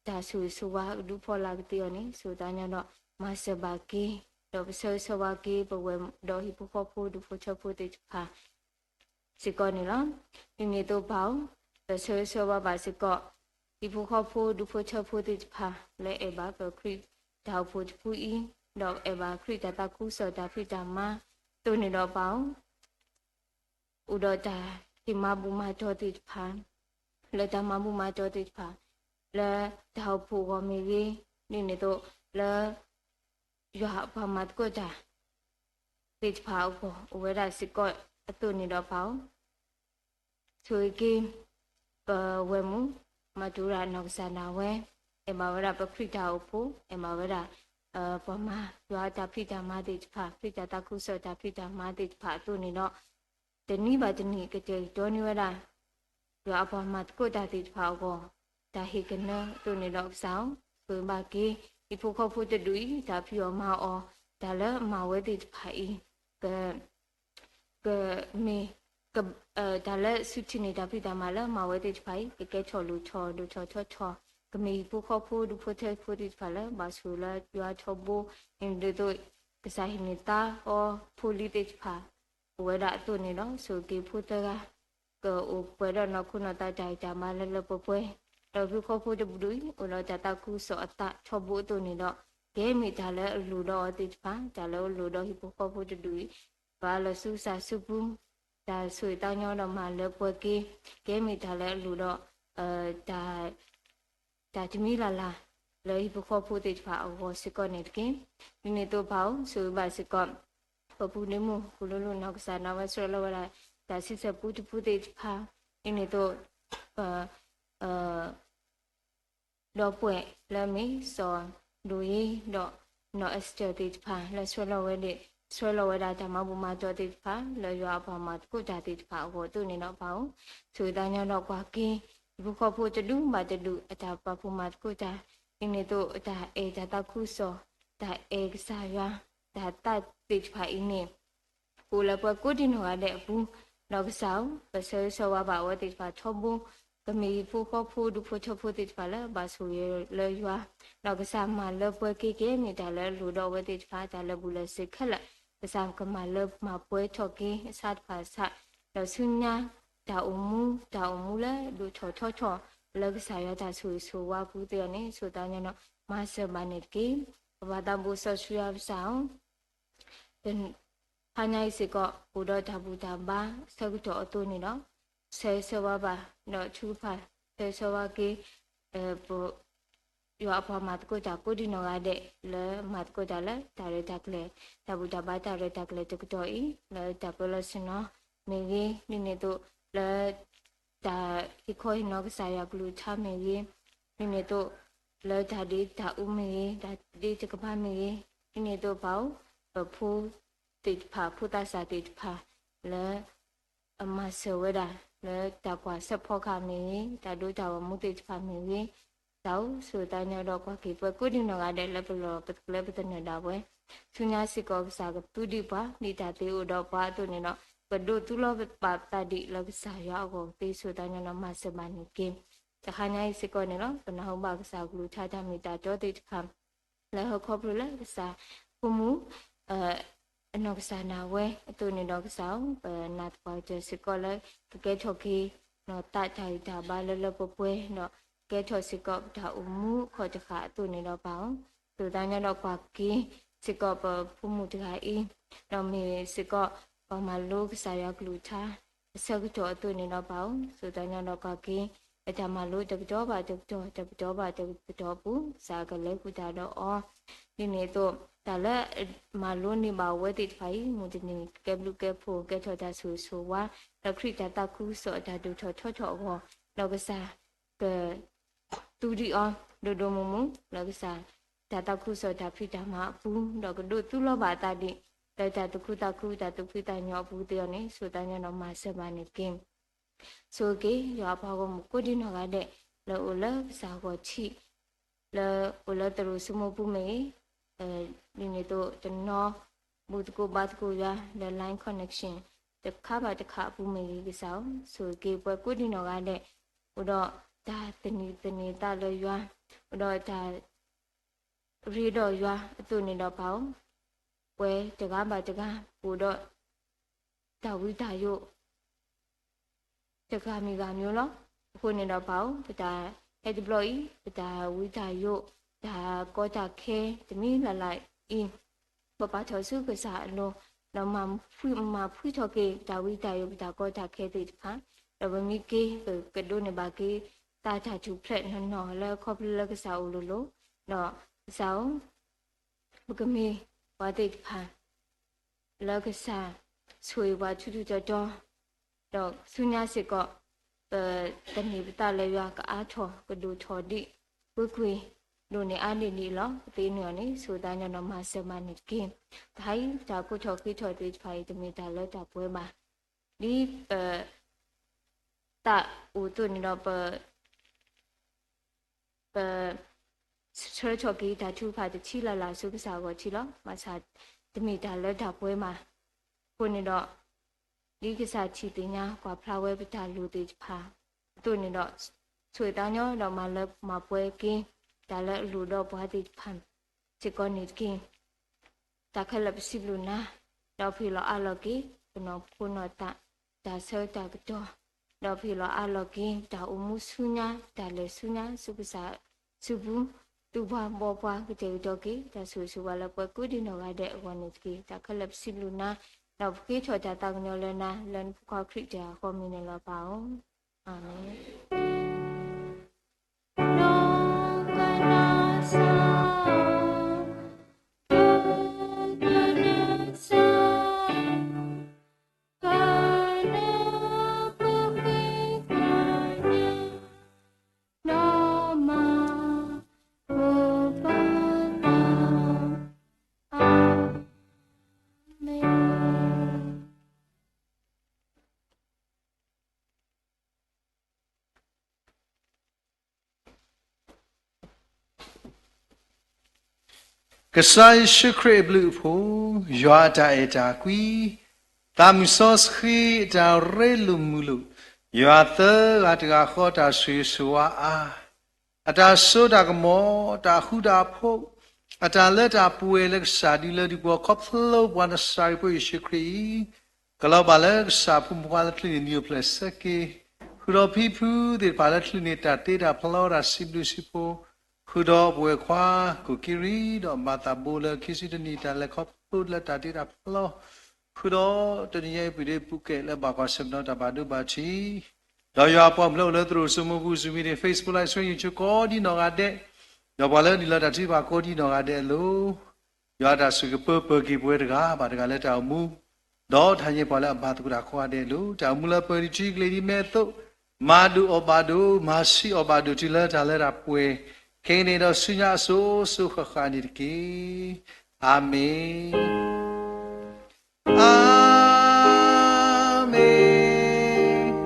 တၢ်ဆိၣ်ဂ့ၤဆိၣ်ဝါကဒုးဖီလာ်ကသ့အီၤန့ၣ် ဆိၣ်ဂ့ၤသးညီဒီး မၤစၢၤဘၣ်က့ၤ ဒီးပဆၢဂ့ၤဆၢဝါက့ၤ ပဝဲဒီးဟံၣ်ဖိဃီဖိဒူၣ်ဖိထၢဖိသ့ၣ်တဖၣ် စ့ၢ်ကီးန့ၣ်လီၤ. ဒ်န့ၣ်အသိးပၢ်ဧၢ, ပဆၢဂ့ၤဆၢဝါဘၣ်စ့ၢ်ကီး ဟံၣ်ဖိဃီဖိဒူၣ်ဖိထၢဖိသ့ၣ်တဖၣ် လၢအဲၣ်ဘၣ်ပခရံာ်တၢ်အိၣ်ဖှိၣ်တဖုအံၤ, ဒီးအဲၣ်ဘၣ်ခရံာ်တၢ်သးခုကစီၣ်တၢ်ဖံးတၢ်မၤအသိးန့ၣ်ဒီးပၢ်ဧၢ, အိၣ်ဒီးတၢ်ဟ့ၣ်မၤဘူၣ်မၤတီၤသ့ၣ်တဖၣ်, လၢတၢ်မၤဘူၣ်မၤတီၤသ့ၣ်တဖၣ်, လၢတၢ်အိၣ်ဖှိၣ်အဂီၢ်မ့ၢ်ဂ့ၤ, ဒ်န့ၣ်အသိးလၢ ယွၤအပှၤမၤသကိးတၢ်သ့ၣ်တဖၣ်အဂီၢ် အိၣ်ဝဲဒၣ်စ့ၢ်ကီးအသိးန့ၣ်ဒီးပၢ်ဧၢ, ဆိၣ်ဂ့ၤက့ၤ ပဝဲၢ်မုၣ် မၤတူၤရၣ်နီၢ်ကစၢ်ဒၣ်ဝဲ အဲၣ်ဘၣ်ဝဲဒၣ်ပခရံာ်တၢ်အိၣ်ဖှိၣ် အဲၣ်ဘၣ်ဝဲဒၣ် ပှၤမၤယွၤတၢ်ဖံးတၢ်မၤသ့ၣ်တဖၣ် ခရံာ်တၢ်သးခုကစီၣ်တၢ်ဖံးတၢ်မၤသ့ၣ်တဖၣ်အသိးန့ၣ်ဒီး တနံၤဘၣ်တနံၤကတဲာ်ကတီၤန့ၢ်ဝဲဒၣ် ယွၤအပှၤမၤသကိးတၢ်သ့ၣ်တဖၣ်အဂီၢ် တၢ်ဟ့ၣ်ကနၢအသိးန့ၣ်ဒီးကစၢ်ဧၢ, ဆိၣ်ဂ့ၤဘၣ်က့ၤ ဟံၣ်ဖိဃီဖိတဒူၣ်အံၤ တၢ်ဖံးအီၣ်မၤအီၣ် တၢ်လၢအမၤဝဲသ့ၣ်တဖၣ်အံၤ က ကမ့ၢ် တၢ်လၢစုထံၣ်န့ၢ်တၢ်ဖံးတၢ်မၤလၢမၤဝဲသ့ၣ်တဖၣ်အံၤ ကကဲထီၣ်လိၣ်ထီၣ် ဒိၣ်ထီၣ်ထီထီၣ် ကမ့ၢ်ဟံၣ်ဖိဃီဖိဒူၣ်ဖိထၢဖိသ့ၣ်တဖၣ်လၢ ဘၣ်ဆိၣ်လၢယွၤထီဘိ ဒ်သိး ကစၢ်ဟ့ၣ်န့ၢ်သါအီၤဖိလံၤသ့ၣ်တဖၣ် အိၣ်ဝဲဒၣ်အသိးန့ၣ်ဒီး ဆိၣ်ဂ့ၤက့ၤဖိသၢဂၤ ကအိၣ်ပှဲၤဒီးနီၢ်ခိနီၢ်သးတၢ်ဂံၢ်တၢ်ဘါလၢလၢပှဲၤပှဲၤ, ဒီးဟံၣ်ဖိဃီဖိတဒူၣ်အံၤ အိၣ်ဒီးတၢ်သးခုကစီၣ်အသးထီဘိအသိးန့ၣ်ဒီး ကဲမ့ၢ်တၢ်လၢအလိၣ်ဒီးအီၤသ့ၣ်တဖၣ် တၢ်လၢအလိၣ်ဒီးဟံၣ်ဖိဃီဖိတဒူၣ်အံၤ ဘၣ်လီၤဆူကစၢ်စုပူၤ တၢ်ဆိၣ်ဂ့ၤသးညီဒီးမၤလၢပှဲၤက့ၤ ကဲမ့ၢ်တၢ်လၢအလိၣ်ဒီး တၢ်တမံၤလၢ်လၢ် လၢဟံၣ်ဖိဃီဖိသ့ၣ်တဖၣ်အဂီၢ်စ့ၢ်ကီးန့ၣ်တက့ၢ်. ဒ်န့ၣ်အသိးပၢ်ဧၢ ဆိၣ်ဂ့ၤဘၣ်စ့ၢ်ကီး ပပုၢ်ဒ့မုၣ် ကူၤလူလူနီၢ်ကစၢ်ဒၣ်ဝဲဆှၢလီၤဝဲဒၣ် တၢ်ဆံဆဲၣ်ပူတဖုသ့ၣ်တဖၣ် ဒ်န့ၣ်အသိး ပ ဒီပုၢ်ဝဲၢ်လၢအမ့ၢ်စီၤဒိၣ်ယ့ဒီး နီၢ်အ့စတၢၢ်သ့ၣ်တဖၣ် လၢဆှၢလီၤဝဲဒၣ် ဆှၢလီၤဝဲဒၣ်တၢ်မၤဘူၣ်မၤတီၤသ့ၣ်တဖၣ် လၢယွၤအပှၤမၤသကိးတၢ်သ့ၣ်တဖၣ်အဂီၢ်အသိးန့ၣ်ဒီးပၢ်ဧၢ ဆိၣ်ဂ့ၤသးညီဒီးကွၢ်က့ၤ ဟံၣ်ဖိဃီဖိတဒူၣ်ဘၣ်တဒူၣ် အတၢ်ပာ်ဖှိၣ်မၤသကိးတၢ် ဒ်န့ၣ်အသိး တၢ်အဲၣ်တၢ်သးခုကစီၣ် တၢ်အဲၣ်ကစၢ်ယွၤ တၢ်သးသ့ၣ်တဖၣ်အံၤန့ၣ် အိၣ်လၢပှၤကိးဒံနီၢ်ဂၤဒဲးအပူၤ, ဒီးကစၢ်ဧၢ ပဆၢဂ့ၤဆၢဝါဘၣ်အဝဲသ့ၣ်တဖၣ်ထီဘိ, ကမ့ၢ်ဟံၣ်ဖိဃီဖိဒူၣ်ဖိထၢဖိသ့ၣ်တဖၣ်လၢဘၣ်ဆိၣ်ဂ့ၤလၢယွၤ, ဒီးကစၢ်မၤလၢပှဲၤက့ၤ ကဲမ့ၢ်တၢ်လၢအလိၣ်ဒီးအဝဲသ့ၣ်တဖၣ် တၢ်လၢာ်ဘူၣ်လၢာ်စ့ၤခဲလၢာ်, ကစၢ်ကမၤလၢမၤပှဲၤထီၣ်က့ၤအဆၣ်တဖၣ်ဆၣ်, ဒီးဆူညါ တၢ်အိၣ်မူ တၢ်အိၣ်မူလၢဒိၣ်ထီၣ်ထီထီၣ် လၢကစၢ်ယွၤတၢ်ဆိၣ်ဂ့ၤဆိၣ်ဝါပူၤသ့ၣ်အီၤန့ၣ် ဆိၣ်ဂ့ၤသးညီဒီး မၤစၢၤဘၣ်န့ၣ်တက့ၢ်. ပပၢ်သးဘိစီဆှံယွၤကစၢ်ဧၢ တဟါညါအံၤစ့ၢ်ကီး အိၣ်ဒီးတၢ်ဘူၣ်တၢ်ဘါ ဆၢကတီၢ်အသိးန့ၣ်ဒီး ဆၢဂ့ၤဆၢဝါဘၣ် ဒီးထုကဖၣ် ဆၢဂ့ၤဆၢဝါက့ၤ ယွၤအပှၤမၤသကိးတၢ်ကိးဒံနီၢ်ဂၤဒဲး လၢမၤသကိးတၢ်လၢတၢ်ရဲၣ်တၢ်ကျဲၤ တၢ်ဘူၣ်တၢ်ဘါတၢ်ရဲၣ်တၢ်ကျဲၤတကတီၢ်အံၤ လၢတၢ်ပၢလီၢ်ဆ့ၣ်နီၤမ့ၢ်ဂ့ၤ ဒ်န့ၣ်အသိး လၢ တၢ်ဟ့ၣ်ခီဟ့ၣ်နီၤကစၢ်ယွၤကလုၢ်ကထါမ့ၢ်ဂ့ၤ, ဒ်န့ၣ်အသိး လၢတၢ်ဒ့တၢ်အူမ့ၢ်ဂ့ၤ, တၢ်ဒ့တကပၤမ့ၢ်ဂ့ၤ, ဒ်န့ၣ်အသိးပၢ်ဧၢ, ပဖိသ့ၣ်တဖၣ် ဖိသၣ်စၢ်သ့ၣ်တဖၣ် လၢ အမၤစၢၤဝဲဒၣ် လၢတၢ်ကွၢ်စၢဖီကဟၣ်မ့ၢ်ဂ့ၤ, တၢ်ဒိတၢ်ဂီၤမူသ့ၣ်တဖၣ်မ့ၢ်ဂ့ၤ, တၢ်အိၣ်ဆိၣ်သးညီဒီးကွၢ်က့ၤပှၤကိးဒံနီၢ်ဂၤဒဲး လၢပလီၢ်ပကျဲပသနၢၣ်ဒၣ်ဝဲ, ဆူညါစ့ၢ်ကီးကစၢ်ကသူဒံးပှၤ ဒ်တၢ်သ့အိၣ်ဒီးပှၤအသိးန့ၣ်ဒီး ပဒိးသူလီၤပာ်ပသးဒံးလၢကစၢ်ယွၤအဂီၢ်သ့ ဆိၣ်သးညီဒီးမၤစၢၤဘၣ်န့ၣ်တက့ၢ်. တဟါညါအံၤစ့ၢ်ကီးန့ၣ်လီၤ ပနၢ်ဟူဘၣ်ကစၢ်ကလုၢ်ကထါတၢ်မ့ၢ်တၢ်တီသ့ၣ်တဖၣ် လၢဟီၣ်ခိၣ်ဖျၢၣ်လၢကစၢ်ဖိမုၣ် အနီၢ်ကစၢ်ဒၣ်ဝဲအသိးန့ၣ်ဒီးကစၢ်ဧၢ, ပနာ်သပှၢ်ကတၢၢ်စ့ၢ်ကီးလၢ ကကဲထီၣ်က့ၤ နီၢ်သးတၢ်ဂံၢ်တၢ်ဘါလၢလၢပှဲၤပှဲၤဒီး ကကဲထီၣ်စ့ၢ်ကီးပတၢ်အိၣ်မူအခီၣ်တဃာ်အသိးန့ၣ်ဒီးပၢ်ဧၢ, ဆိၣ်သးညီဒီးကွၢ်က့ၤစ့ၢ်ကီးပဖိမုၣ်တဂၤအံၤ, ဒီးမ့ၢ်စ့ၢ်ကီး ပှၤမၤလိကစၢ်ယွၤကလုၢ်ကထါ အဆၢကတီၢ်အသိးန့ၣ်ဒီးပၢ်ဧၢ, ဆိၣ်သးညီဒီးကွၢ်က့ၤ အတၢ်မၤလိတကတီၢ်ဘၣ်တကတီၢ် တကတီၢ်ဘၣ်တကတီၢ်အပူၤ ကစၢ်ကလဲၤဃုာ်တၢ်ဒီးအီၤ, ဒ်န့ၣ်အသိး တၢ်လၢမၤလိန့ၢ်ဘၣ်အဝဲသ့ၣ်တဖၣ်အံၤ မုၢ်တနံၤကဲဘျုးကဲဖှိၣ် ကဲထီၣ်တၢ်ဆိၣ်ဂ့ၤဆိၣ်ဝါ ဒီးခရံာ်တၢ်သးခုကစီၣ်အတၢ်ဒိၣ်ထီၣ်ထီထီၣ်အဂီၢ်, ဒီးကစၢ်က သူဒံးအီၤ ဒိၣ်ဒိၣ်မုၢ်မုၢ် လၢကစၢ်တၢ်သးခုကစီၣ်တၢ်ဖံးတၢ်မၤအပူၤ, ဒီးကဒိးသူလီၤဘၣ်အသးဒံး လၢတၢ်သူၣ်ခုသးခု တၢ်သူၣ်ဖှံသးညီအပူၤသ့အီၤန့ၣ် ဆိၣ်သးညီဒီးမၤစၢၤဘၣ်န့ၣ်တက့ၢ်. ဆိၣ်ဂ့ၤက့ၤ ယွၤအပှၤဂီၢ်မုၢ်ကိးဒံနီၢ်ဂၤဒဲး လၢအိၣ်လၢကစၢ်ဂီၤထံး လၢအိၣ်လၢသရိာ်စိမိၢ်ပူၤမ့ၢ်ဂ့ၤ, ဒ်န့ၣ်အသိးတနီၤ ဘူၣ်သကိးဘါသကိးယွၤ လၢ line connection တခါဘၣ်တခါအပူၤမ့ၢ်ဂ့ၤ ကစၢ်ဧၢ, ဆိၣ်ဂ့ၤက့ၤပှၤကိးဒံနီၢ်ဂၤဒဲး အိၣ်ဒီးတၢ်သန့ၤသန့ၤသးလၢယွၤ, အိၣ်ဒီးတၢ်ရ့ဒီးယွၤအသိးန့ၣ်ဒီးပၢ်ဧၢ, ပှၤတဂၤဘၣ်တဂၤ ပအိၣ်ဒီးတၢ်ဝံတၢ်ယိး တဂၤမံၤဂၤမံၤလီၤ. အဃိန့ၣ်ဒီးပၢ်ဧၢ, ပတၢ်ဟဲတဘျီအံၤ ပတၢ်ဝံတၢ်ယိး တၢ်ကီတၢ်ခဲတမံၤလၢ်လၢ်အံၤ ပပာ်ထီၣ်ဆူကစၢ်အလိၤ, ဒီးမၤဖှံထီၣ်က့ၤ တၢ်ဝံတၢ်ယိး ပတၢ်ကီတၢ်ခဲသ့ၣ်တဖၣ်, ဒီးပမ့ၢ်က့ၤ ပကဒိးန့ၢ်ဘၣ်က့ၤ တၢ်တၢ်ထူၣ်ဖျဲးနီၢ်နီၢ်လၢခီဖျိလၢကစၢ်အိၣ်လိၤလိၤ, ဒီးကစၢ်ဧၢ, ပကမ့ၢ်ပှၤသ့ၣ်တဖၣ် လၢကစၢ်ဆိၣ်ဂ့ၤပှၤထူထူတီတီ, ဒီးဆူညါစ့ၢ်ကီး ပသန့ၤပသးလၢယွၤကအါထီၣ် ကဒိၣ်ထီၣ်ဒံး ကွ့ၢ်ကွ့ၢ် ဒိၣ်န့ၢ်အါန့ၢ်ဒံးလီၤ. ပသ့န့ၢ်အီၤန့ၣ် ဆိၣ်သးညီဒီးမၤစၢၤမၤန့ၢ်တက့ၢ်. တဟါအံၤ တၢ်ကိးထီၣ်ဃ့ထီၣ်သ့ၣ်တဖၣ်အံၤ တမ့ၢ်တၢ်လၢတၢ်ပှဲၤဘၣ်. ဒ်ပသးအိၣ်အသိးန့ၣ်ဒီး ပ ပ ဆၢထီၣ်က့ၤတၢ်ထုကဖၣ်တထံၣ်လၢ်လၢ်ဆူကစၢ်အဂီၢ်ထံးလီၤ. ဘၣ်ဆၣ်တမ့ၢ်တၢ်လၢတၢ်ပှဲၤဘၣ်. အဃိန့ၣ်ဒီး ဒ်ကစၢ်ထံၣ်သ့ၣ်ညါကွၢ်ဖျါဝဲပတၢ်လိၣ်သ့ၣ်တဖၣ်အသိးန့ၣ်ဒီး ဆိၣ်သးညီဒီးမၤလၢမၤပှဲၤက့ၤ တၢ်လၢအလိၣ်ဒီးပှၤသ့ၣ်တဖၣ်စ့ၢ်ကီးန့ၣ်တက့ၢ်. တၢ်ခဲလၢာ်ပစံးဘျုးနၤ, ဒီးပဟ့ၣ်လီၤအးလီၤက့ၤ ပနီၢ်ခိနီၢ်သး တၢ်ဆၢတၢ်ကတီၢ်, ဒီးပဟ့ၣ်လီၤအးလီၤက့ၤ တၢ်အိၣ်မူဆူညါ တၢ်လဲၤဆူညါ ဆူကစၢ် ဆူပူၤ, သူပှၤဘီပှၤ ကတဲာ်ကတီၤက့ၤ တၢ်ဆိၣ်ဂ့ၤဆိၣ်ဝါလၢပှၤကိးဒံနီၢ်ဂၤဒဲးအဂီၢ်န့ၣ်တက့ၢ်. တၢ်ခဲလၢာ်ပစံးဘျုးနၤ, ဒီးပဃ့ထီၣ်တၢ်သးကညီၤလၢနၤ လၢနဖိခွါခရံာ်တၢ်ဃီမံၤန့ၣ်လီၤပၢ်ဧၢ. အၤမ့ၣ်. ကစၢ်ယ့ၣ်ၡူးခရံာ်အဘျုးအဖှိၣ်, ယွၤအတၢ်အဲၣ်တၢ်ကွံ, သးမုၢ်စီဆှံအတၢ်ရ့လိာ်မုာ်လိာ်, ယွၤသၢဂၤတဂၤဃီတၢ်ဆိၣ်ဂ့ၤဆိၣ်ဝါအါ, အတၢ်စိတၢ်ကမီၤ, တၢ်ဃူတၢ်ဖိး, အတၢ်လၢတၢ်ပှဲၤလၢကစၢ်ဒုးလၢဒုးပှၤခီဖျိပှၤနစၤရ့းဖိယ့ၣ်ၡူးခရံာ်အံၤ, ကလီၤဘၣ်လၢကစၢ်ဖိမုၣ်ဖိခွါလၢချံန့ၣ် နံၤအိၣ်ဖျဲၣ်ဆၢက့ၤ, ဃုာ်ဒီးဖံဖုသ့ၣ်တဖၣ်လၢချံန့ၣ် တၢ်တ့တၢ်ဖျီတၢ်စံးဘျုးစံးဖှိၣ်, ဃုာ်ဒီးပဝဲၢ်ခွါကိၢ်က့ရံ ဒီးဘၣ်သးဘိလၢခံဆံတနံၣ် တၢ်လဲၤခီဖျိလၢတၢ်တ့တၢ်ဖျီ, ဃုာ်ဒီးတနံၤညါအံၤ ပူၤဒ့ပူၤကဲလၢဘၣ်ကွၢ်ဆၢၣ်မဲာ်တၢ်ဘၣ်ဒိဘၣ်ထံး, ဒီးယွၤအပှၤမုၣ်လၢအိၣ်လၢသရိာ်စိမိၢ်ပူၤ Zoom meeting, Facebook Live Stream, YouTube ကိးဒံနီၢ်ဂၤဒဲး, ဒီးပှၤလၢနုာ်လီၤတၢ်ထုကဖၣ်ကိးဒံနီၢ်ဂၤဒဲးအလိၤ, ယွၤတၢ်ဆိၣ်ဂ့ၤပၢပၢၤက့ၤပဝဲတဂၤဘၣ်တဂၤလၢတၢ်အိၣ်မူ, ဒီးထါညါပှၤလၢအဘၣ်သကိးတၢ်ကိးဂၤဒဲးအလိၤ, တၢ်အိၣ်မူလၢပှဲၤဒံးထံကလ့ၤဒ်မဲာ်အသိး, မၤဒိၣ်အီၣ်ဘၣ်ဒိၣ်, မၤဆံးအီၣ်ဘၣ်ဒိၣ်တုၤလၢတၢ်လၢတၢ်ပှဲၤ, ခဲအံၤန့ၣ်ဒီးဆူညါအစိၤစိၤဃၣ်ဃၣ်န့ၣ်တက့ၢ်. အၤမ့ၣ်. အၤမ့ၣ်, အၤမ့ၣ်,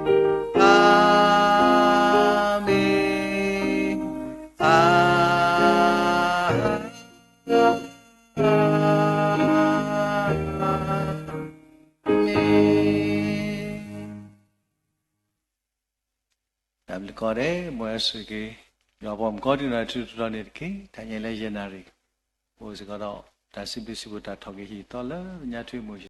အၤမ့ၣ်. တၢ်ဘျုးကိးဂၤဒဲး, မ်ယွၤဆိၣ်ဂ့ၤက့ၤ ယွၤပှၤမုၣ်ကိးဒံနီၢ်ဂၤဒဲး ထူထူတီတီန့ၣ်တက့ၢ်. တနံၤညါလၢယဲၢ်နၣ်ရံၣ် အိၣ်စ့ၢ်ကီးဒီး တၢ်စံးဘျုးစံးဖှိၣ်တၢ်ထီၣ်က့ၤဟံၣ်သီလၢညါထွံၣ်မုၢ်